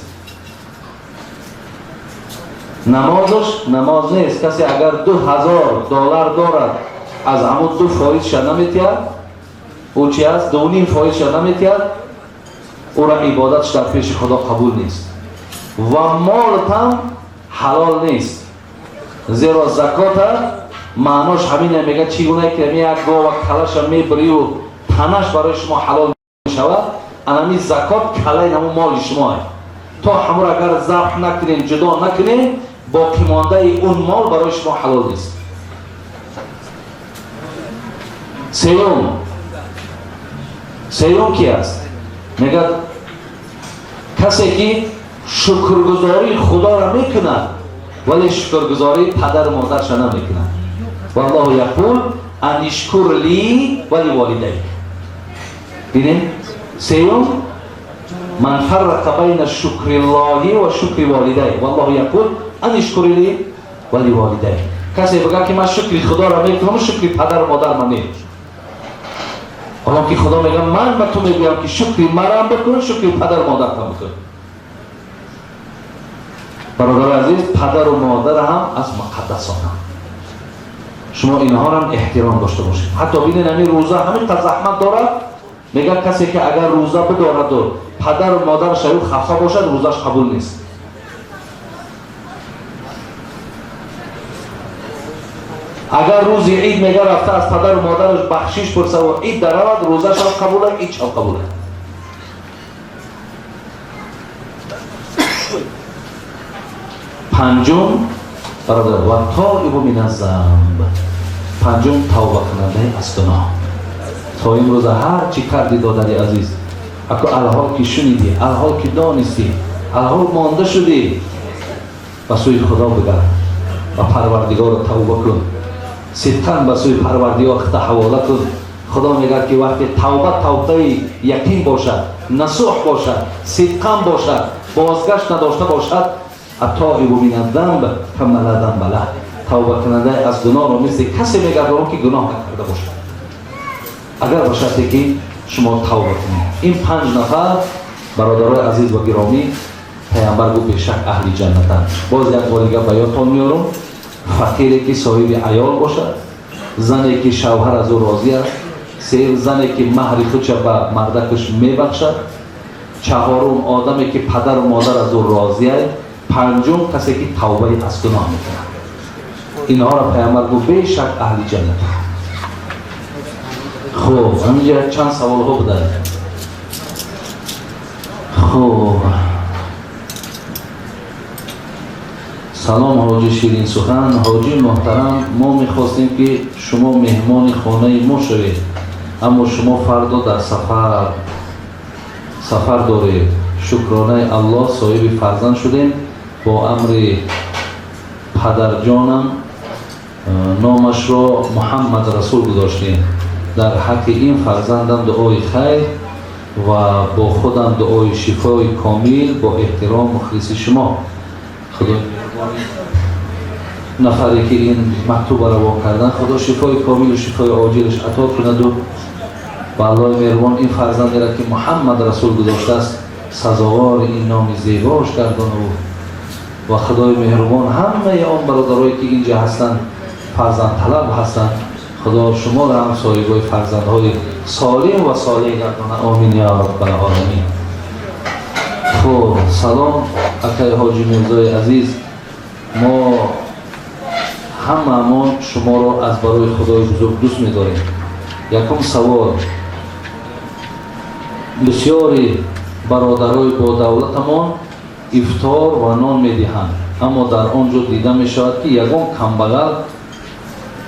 намозаш намоз нест. Касе агар 2000 доллар дорад, аз ҳамун 2%-ша наметиҳад, ӯ чи аст? 2,5%-ша наметиҳад, ӯра ибодатш дар пеши Худо қабул нест ва молтам ҳалол нест. Зеро закота маънош ҳамине, мегӯяд, чӣ гуна ки ҳамин як гова калаша мебирию танаш барои шумо ҳалол мешавад, анами закот калаи ҳамун моли шумоа. То ҳамуро агар забҳ накунем, ҷудо накунем, боқимондаи он мол барои шумо ҳалол нест. Сеюм ки аст? Мегӯяд, касе ки шукргузории Худоро мекунад, вале шукргузории падару модарша намекунад. Валлоҳу яқул ан ишкур ли ва ливолидайк. Бинем, сеюм, ман фаррақа байна шукриллоҳи ва шукри волидайк, валлоҳу яқул ан ишкур ли ва ливолидайк. Касе бигӯяд ки ман шукри Худоро мекунам, шукри падару модарма не, ҳолон ки Худо мегӯяд ман ба ту мегӯям ки шукри марам бикун, шукри падару модарам бикун. Бародари азиз, падару модар ҳам аз муқаддасонанд, шумо инҳоро эҳтиром дошта бошед. Ҳатто бинед, ҳамин рӯза ҳамин қадр заҳмат дорад. Мегӯяд, касе ки агар рӯза бидораду падару модараш аю хафа бошад, рӯзаш қабул нест. Агар рӯзи ид, мега, рафта аз падару модараш бахшиш пурсаву ид даравад, рӯзашам қабула, идшам қабула. Панҷум, бародар, ва тоибу мин аззамб. Панҷум, тавбакунандаи аз гуноҳ. То имрӯза ҳар чӣ кардӣ, додари азиз, ако алҳол ки шунидӣ, алҳол ки донистӣ, алҳол монда шудӣ, ба сӯи Худо бигард ва Парвардигорро тавба кун, сидқан ба сӯи Парвардигор хита ҳавола кун. Худо мегӯяд ки вақте тавба тавбаи яқин бошад, насӯҳ бошад, сидқан бошад, бозгашт надошта бошад, аттоибу мин аззамб каман ла замба лаҳ, тавбакунандаи аз гуноҳро мисли касе мегардонад ки гуноҳ накарда бошад, агар ба шарте ки шумо тавба кунед. Ин панҷ нафар, бародарои азиз ва гиромӣ, Пайғамбар гуфт, бешак аҳли ҷаннатанд. Боз як бор дига ба ёдтон меорам: фақире ки соҳиби аёл бошад, зане ки шавҳар аз ӯ розӣ аст, сеюм, зане ки маҳри худша ба мардакаш мебахшад, чаҳорум, одаме ки падару модар аз ӯ розиад, панҷум, касе ки тавбаи аз гуноҳ мекунад. Инҳоро Пайғамбар гуфт, бешак аҳли ҷаннат. Хуб, ҳаминҷа чанд саволҳо буданд. Хуб, салом, ҳоҷи Ширинсухан. Ҳоҷи муҳтарам, мо мехостем ки шумо меҳмони хонаи мо шавед, аммо шумо фардо дар сафар доред. Шукронаи Аллоҳ, соҳиби фарзанд шудем. Бо амри падарҷонам. Номашро Муҳаммад Расул гузоштем. Дар ҳаққи ин фарзандам дуои хайр ва бо худам дуои шифои комил, бо эҳтиром мухлиси шумо. Худои нафаре ки ин мактуба равон кардан, Худо шифои комилу шифои оҷилаш ато кунаду ва Аллоҳи меҳрубон ин фарзандеро ки Муҳаммад Расул гузоштааст, сазовори ин номи зебош гардону ва Худои меҳрубон ҳамаи он бародарое ки инҷа ҳастанд, фарзандталаб ҳастанд, Худо шуморо ҳам соҳибои фарзандҳои солим ва солеҳ гардонад. Омин я раббал оламин. Хуб, салом акай Ҳоҷи Мирзои азиз, мо ҳамаамон шуморо аз барои Худои бузург дӯст медорем. Якум савол: бисёри бародарои бо давлатамон ифтор ва нон медиҳанд, аммо дар он ҷо дида мешавад, ки ягон камбағал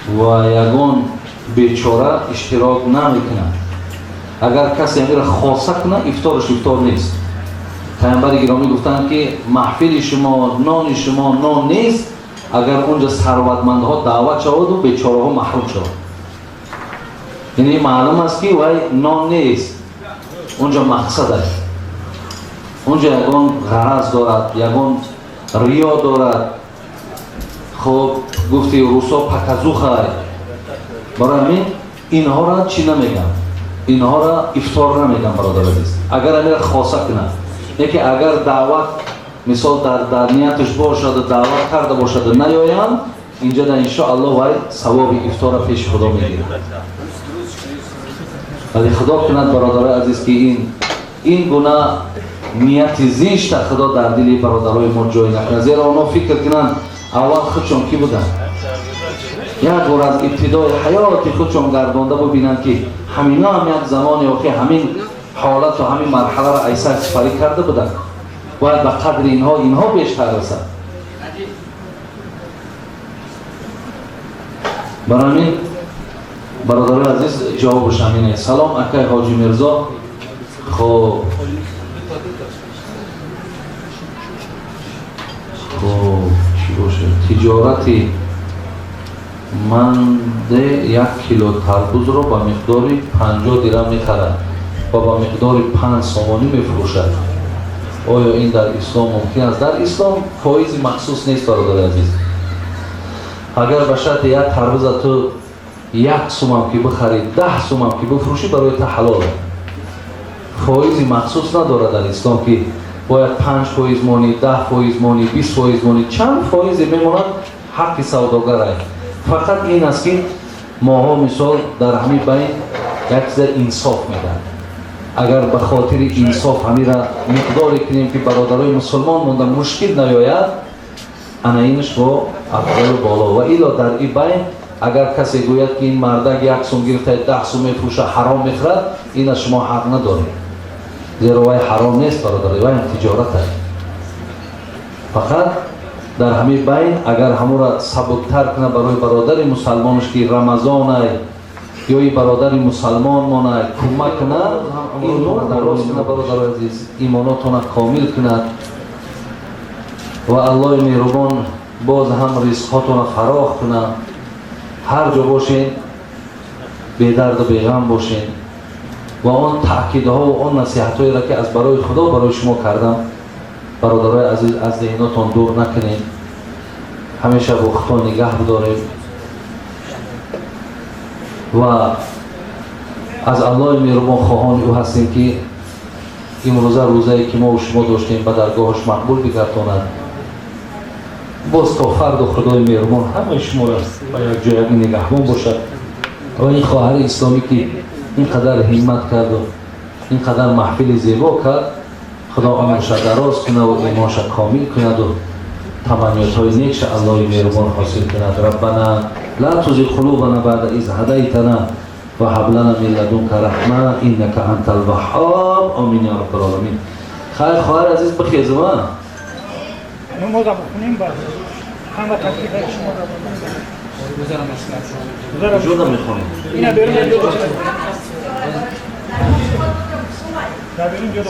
ва ягон бечора иштирок намекунад. Агар касе амира хоса кунад, ифтораш ифтор нест. Пайғамбари гиромӣ гуфтанд, ки маҳфили шумо, нони шумо нон нест, агар онҷа сарватмандҳо даъват шаваду бечораҳо маҳрум шавад. Яъне маълум аст, ки вай нон нест, онҷа мақсад аст, онҷа ягон ғараз дорад, ягон риё дорад. Хуб, гуфти русо, показуха. Барои ҳамин инҳоро чӣ намегам, инҳоро ифтор намегам, бародар азиз, агар амира хоса кунад. Яке агар даъват, мисол, дар нияташ бошаду даъват карда бошаду наёянд инҷа, да иншоаллоҳ вай савоби ифтора пеши Худо мегирад. Вале Худо кунад, бародарои азиз, ки ин гуна нияти зишта Худо дар дили бародарои мо ҷой накунад, зеро онҳо фикр кунанд, аввал худшон кӣ буданд, як бор аз ибтидои ҳаёти худшон гардонда бубинанд, ки ҳамино ҳам як замони охир ҳамин ҳолату ҳамин марҳаларо айсар сипарӣ карда буданд. Бояд ба қадри инҳо бештар расад. Барои ҳамин, бародарои азиз, ҷавобаш ҳамин аст. Салом, акай Ҳоҷи Мирзо. Хуб, хуб, чӣ бошад? Тиҷорати манде 1 кило тарбузро ба миқдори 50 дирам мехарад ва ба миқдори 5 сомонӣ мефурӯшад. Оё ин дар ислом мумкин аст? Дар ислом фоизи махсус нест, бародари азиз. Агар ба шарти як тарбуза ту 1 сумам ки бихарӣ, 10 сумам ки бифурӯшӣ, барои ту ҳалол. Фоизи махсус надорад дар ислом, ки бояд 5% монӣ, 10% монӣ, 20% монӣ. Чанд фоизе мемонад, ҳаққи савдогарай. Фақат ин аст, ки моҳо, мисол, дар ҳамин байн як чиза инсоф медиҳад. Агар ба хотири инсоф ҳамира миқдоре кунем, ки бародарои мусулмон монда мушкил наёяд, ана инаш бо афзалу боло. Ва ило дар ин байн агар касе гӯяд, ки ин мардак 1 сум гирифта, 10 сум мефурӯша, ҳаром мехӯрад, ина шумо ҳақ надоред, зеро вай ҳаром нест, бародари, вай ҳам тиҷорат аст. Фақат дар ҳамин байн агар ҳамура сабуктар кунад барои бародари мусалмонаш, ки Рамазонай ё и бародари мусалмон монай, кӯмак кунад, ин дароз кунад, бародари азиз, имонотона комил кунад ва Аллоҳи меҳрубон боз ҳам ризқҳотона фарох кунад. Ҳар ҷо бошен, бедарду беғам бошен ва он таъкидҳо ва он насиҳатҳоеро, ки аз барои Худо барои шумо кардам, бародарои азиз, аз зеҳнотон дур накунед, ҳамеша бо худтон нигаҳ бидоред ва аз Аллоҳи меҳрубон хоҳони ӯ ҳастем, ки имрӯза рӯзае, ки мо шумо доштем, ба даргоҳаш мақбул бигардонад. Боз то фарду Худои меҳрубон ҳамаи шуморо ба як ҷояги нигаҳбон бошад ва ин хоҳари исломӣ, ки ин қадар ҳиммат карду ин қадар маҳфили зебо кард, Худо умрша дароз кунад ва имонша комил кунаду таманниётҳои некша Аллоҳи меҳрубон ҳосил кунад. Раббана ла тузиғ қулубана баъда из ҳадайтана ва ҳаб лана мин ладунка раҳма иннака антал ваҳҳоб. Омин я раббал оламин. Хайр, хоҳари азиз, бихезма. Намоза бихонем, баъд ҳама таклифаи шумо ҷо намехонем. Ина берун ҷо дар берун ҷо.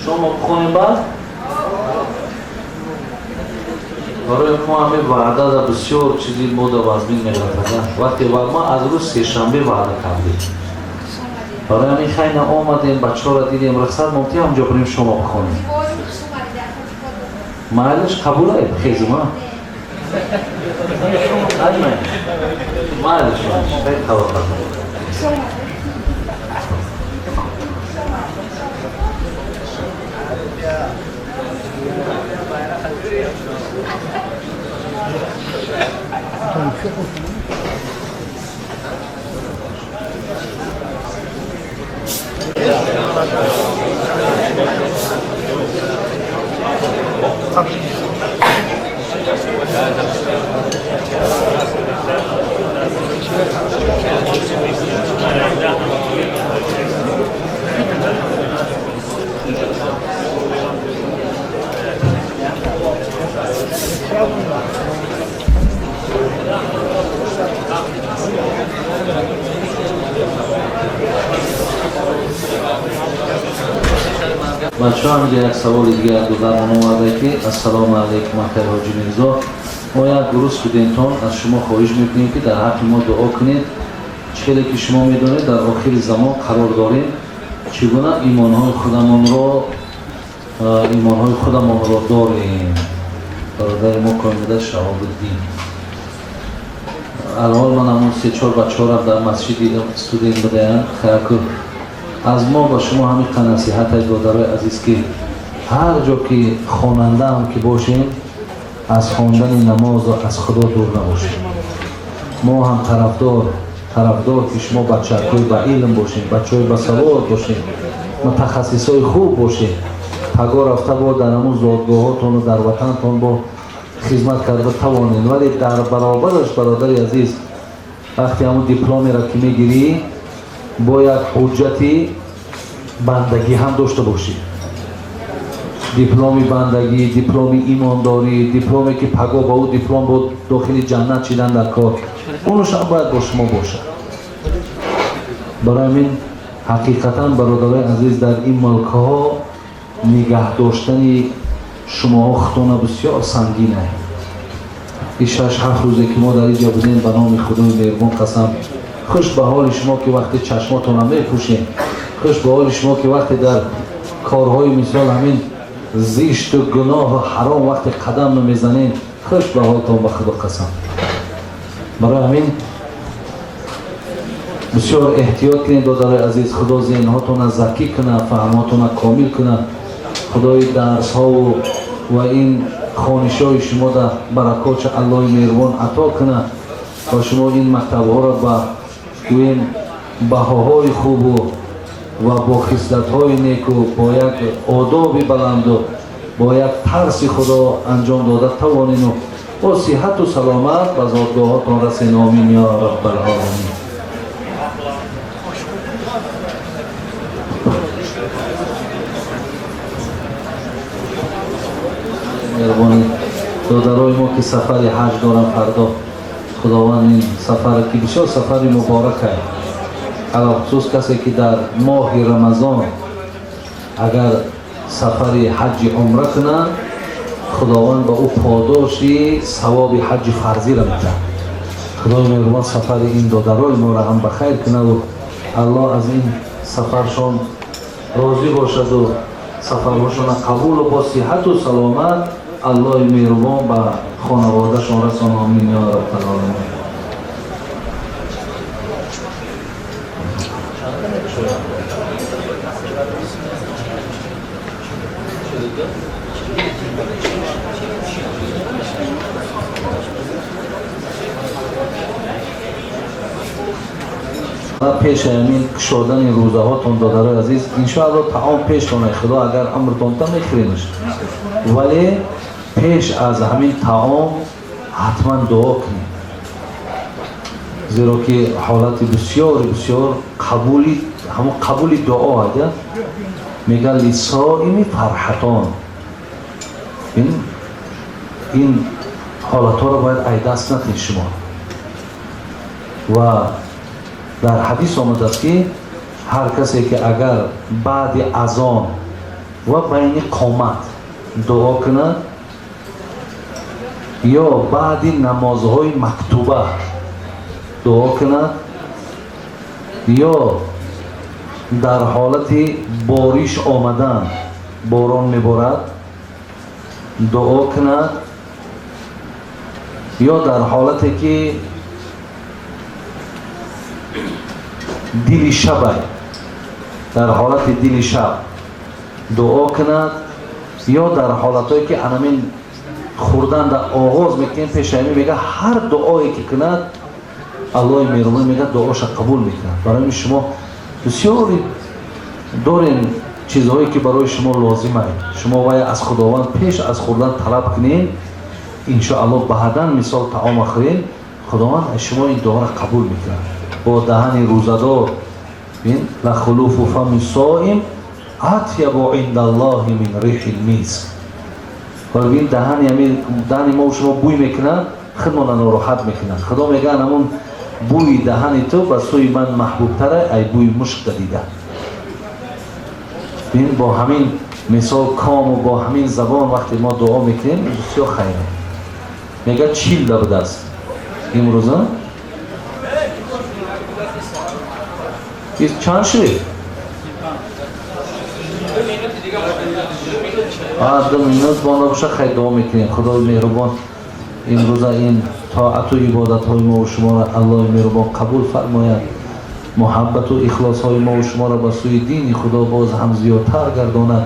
Шумо бихонем баъд. Барои мо ҳамин ваъда да бисёр чизи мо да вазмин меғалтада. Вақте ма аз рӯз сешанбе ваъда кардем. Барои ҳамин хайна омадем, бачаҳоро дидем, рухсат момти ҳамҷо бирем шумо бихонем. Майлиш қабулай хезума? Майлиш, хеле таваккал. Бачаҳо, ҳаминҷа як саволи дигар додармон омада ки ассалому алайкум акай ҳоҷи Мирзо, мо як гурӯҳ студентон аз шумо хоҳиш мекунем ки дар ҳаққи мо дуо кунед. Чӣ хеле ки шумо медонед, дар охири замон қарор дорем. Чӣ гуна имонҳои худамонро дорем? Бародари мо комида Шаҳобуддин. Алҳол ман ҳамон се-чор бачаҳоро дар масҷид дидам, студент будаям. Хайрку аз мо ба шумо ҳамин насиҳат, додарои азиз, ки ҳар ҷо ки хонандаам ки бошем, аз хондани намозу аз Худо дур набошем. Мо ҳам тарафдор ки шумо бачаҳои ба илм бошем, бачаҳои ба савод бошем, мутахассисои хуб бошем. Паго рафта бо дар ҳамун зодгоҳотону дар ватантон бо хизмат карда тавонед. Вале дар баробараш, бародари азиз, вақте ҳамун дипломеро ки мегирӣ, бояд ҳуҷҷати бандагӣ ҳам дошта бошӣ. Дипломи бандагӣ, дипломи имондорӣ, дипломе ки паго ба ӯ диплом бо дохили ҷаннат чидан дар кор, онаш ҳам бояд бо шумо бошад. Барои ҳамин ҳақиқатан, бародарои азиз, дар ин мулкҳо нигаҳ доштани шумоҳо худтона бисёр сангин аст. Ин 6-7 рӯзе ки мо дар инҷа будем, ба номи Худои меҳрубон қасам, хуш ба ҳоли шумо ки вақте чашмотонро мепӯшем, хуш ба ҳоли шумо ки вақте дар корҳои мисол ҳамин зишту гуноҳу ҳаром вақте қадам намезанем, хуш ба ҳолтон, ба Худо қасам. Барои ҳамин бисёр эҳтиёт кунед, додарои азиз. Худо зеҳнҳотонро закӣ кунад, фаҳмҳотонро комил кунад. Худои дарсҳову ва ин хонишҳои шумо дар баракотша Аллоҳи меҳрубон ато кунад ва шумо ин мактабҳоро ба гӯем баҳоҳои хубу ва бо хислатҳои неку, бо як одоби баланду бо як тарси Худо анҷом дода тавонену бо сиҳату саломат ба зодгоҳотон расен. Омин ё раббалоламин. Меҳрубонӣ, додарои мо ки сафари ҳаҷ дорам фардо, Худованд ин сафаре ки бисёр сафари муборак аст, алахусус касе ки дар моҳи Рамазон агар сафари ҳаҷи умра кунад, Худованд ба ӯ подоши савоби ҳаҷи фарзиро медиҳад. Худои меҳрубон сафари ин додарои моро ҳам ба хайр кунаду Аллоҳ аз ин сафаршон розӣ бошаду сафарҳошонро қабулу бо сиҳату саломат Аллоҳи меҳрубон ба хонаводашон расон. Омин ё раббалоламин. Пеши ҳамин кушодани рӯзаҳотон, додарои азиз, иншоалло таом пештон, Худо агар амртон та мехӯремаш, вале пеш аз ҳамин таом ҳатман дуо кунед, зеро ки ҳолати бисёр бисёр қабули, ҳамон қабули дуо ада мегӯяд лисоими фарҳатон. Ин ҳолатҳоро бояд айдаст накунед шумо. Ва дар ҳадис омадааст ки ҳар касе ки агар баъди азон ва байни қомат дуо кунад, ё баъди намозҳои мактуба дуо кунад, ё дар ҳолати бориш омадан, борон меборад, дуо кунад, ё дар ҳолате ки дили шабай, дар ҳолати дили шаб дуо кунад, ё дар ҳолатҳое ки анамин хӯрдан дар оғоз мекунем, пешами мега ҳар дуое ки кунад, Аллоҳи меҳрубон мега дуоша қабул мекунад. Барои ин шумо бисёри дорем чизҳое ки барои шумо лозим ай, шумо вай аз Худованд пеш аз хӯрдан талаб кунед, иншоаллоҳ баъдан мисол таома хӯред, Худованд аз шумо ин дуоро қабул мекунад. Бо даҳани рӯзадор лахулуфу фами соим атябу индаллоҳи мин рихил миск. Ин даҳани мо шумо бӯй мекунад, худмона нороҳат мекунад. Худо мега ҳамун бӯи даҳани ту ба сӯи ман маҳбубтара ай бӯи мушк дадида. Бин бо ҳамин мисол кому бо ҳамин забон вақте мо дуо мекунем, бисёр хайр. Мега 40 да будааст имрӯза. Чанд шуд? 2 минут бо набоша, хайр дуо мекунем. Худои меҳрубон имрӯза ин тоату ибодатҳои мо шуморо Аллоҳи меҳрубон қабул фармояд, муҳаббату ихлосҳои мо шуморо ба сӯи дини Худо боз ҳам зиёдтар гардонад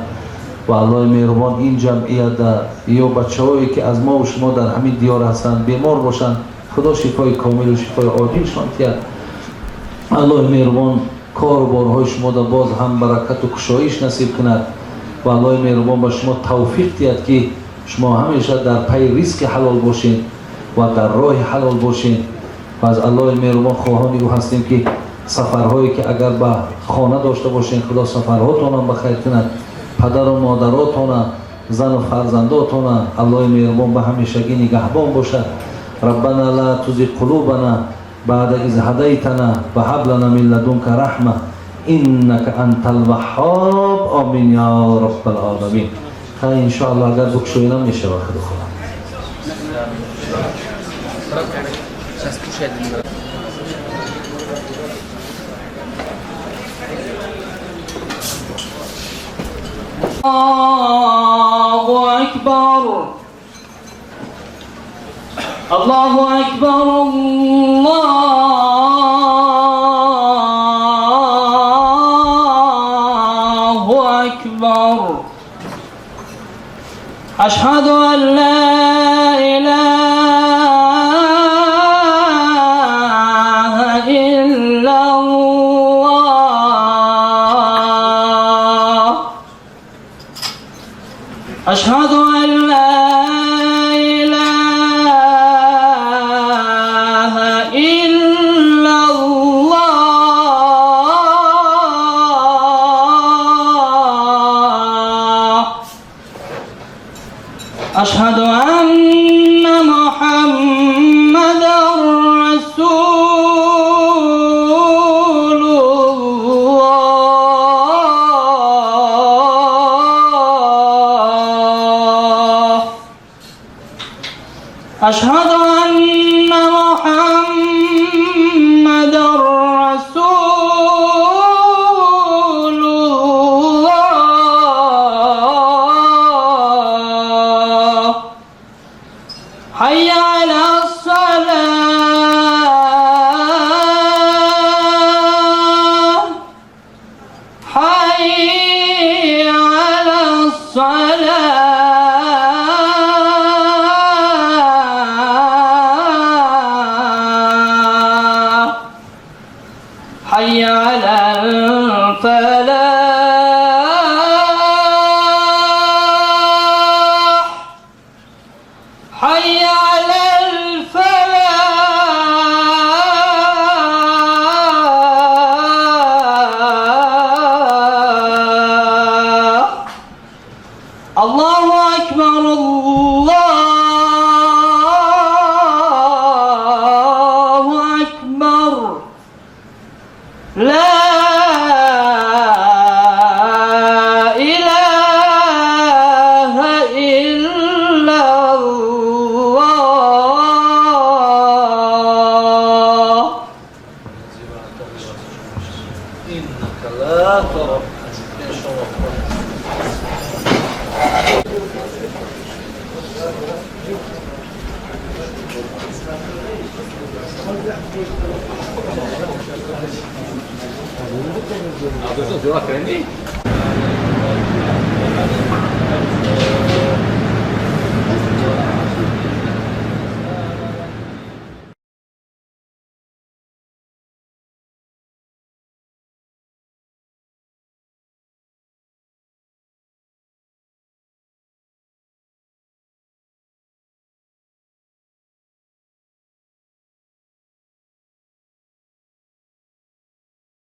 ва Аллоҳи меҳрубон ин ҷамъият ё бачаҳое ки аз мо шумо дар ҳамин диёр ҳастанд, бемор бошанд, Худо шифои комилу шифои оҷилшон диҳад. Аллоҳи меҳрубон кору борҳои шуморо боз ҳам баракату кушоиш насиб кунад ва Аллоҳи меҳрубон ба шумо тавфиқ диҳад ки шумо ҳамеша дар пайи ризқи ҳалол бошед ва дар роҳи ҳалол бошед. Ва аз Аллоҳи меҳрубон хоҳони ӯ ҳастем ки сафарҳое ки агар ба хона дошта бошед, Худо сафарҳотонам ба хайр кунад, падару модаротона, зану фарзандотона Аллоҳи меҳрубон ба ҳамешагӣ нигаҳбон бошад. Раббана ла тузиғ қулубана баъда из ҳадайтана ва ҳаб лана мин ладунка раҳма иннака антал ваҳҳоб. Омин я роббал оламин. Хайр, иншоаллоҳ агар букшоинам мешавад, Худо хоҳад. الله أكبر الله أكبر الله أكبر أشهد أن لا إله إلا الله أشهد أن لا إله إلا الله أشهد أن محمدا رسول الله أشهد أن محمدا رسول الله حي على الصلاة حي على الصلاة حي على الفلاح حي على الفلاح الله أكبر الله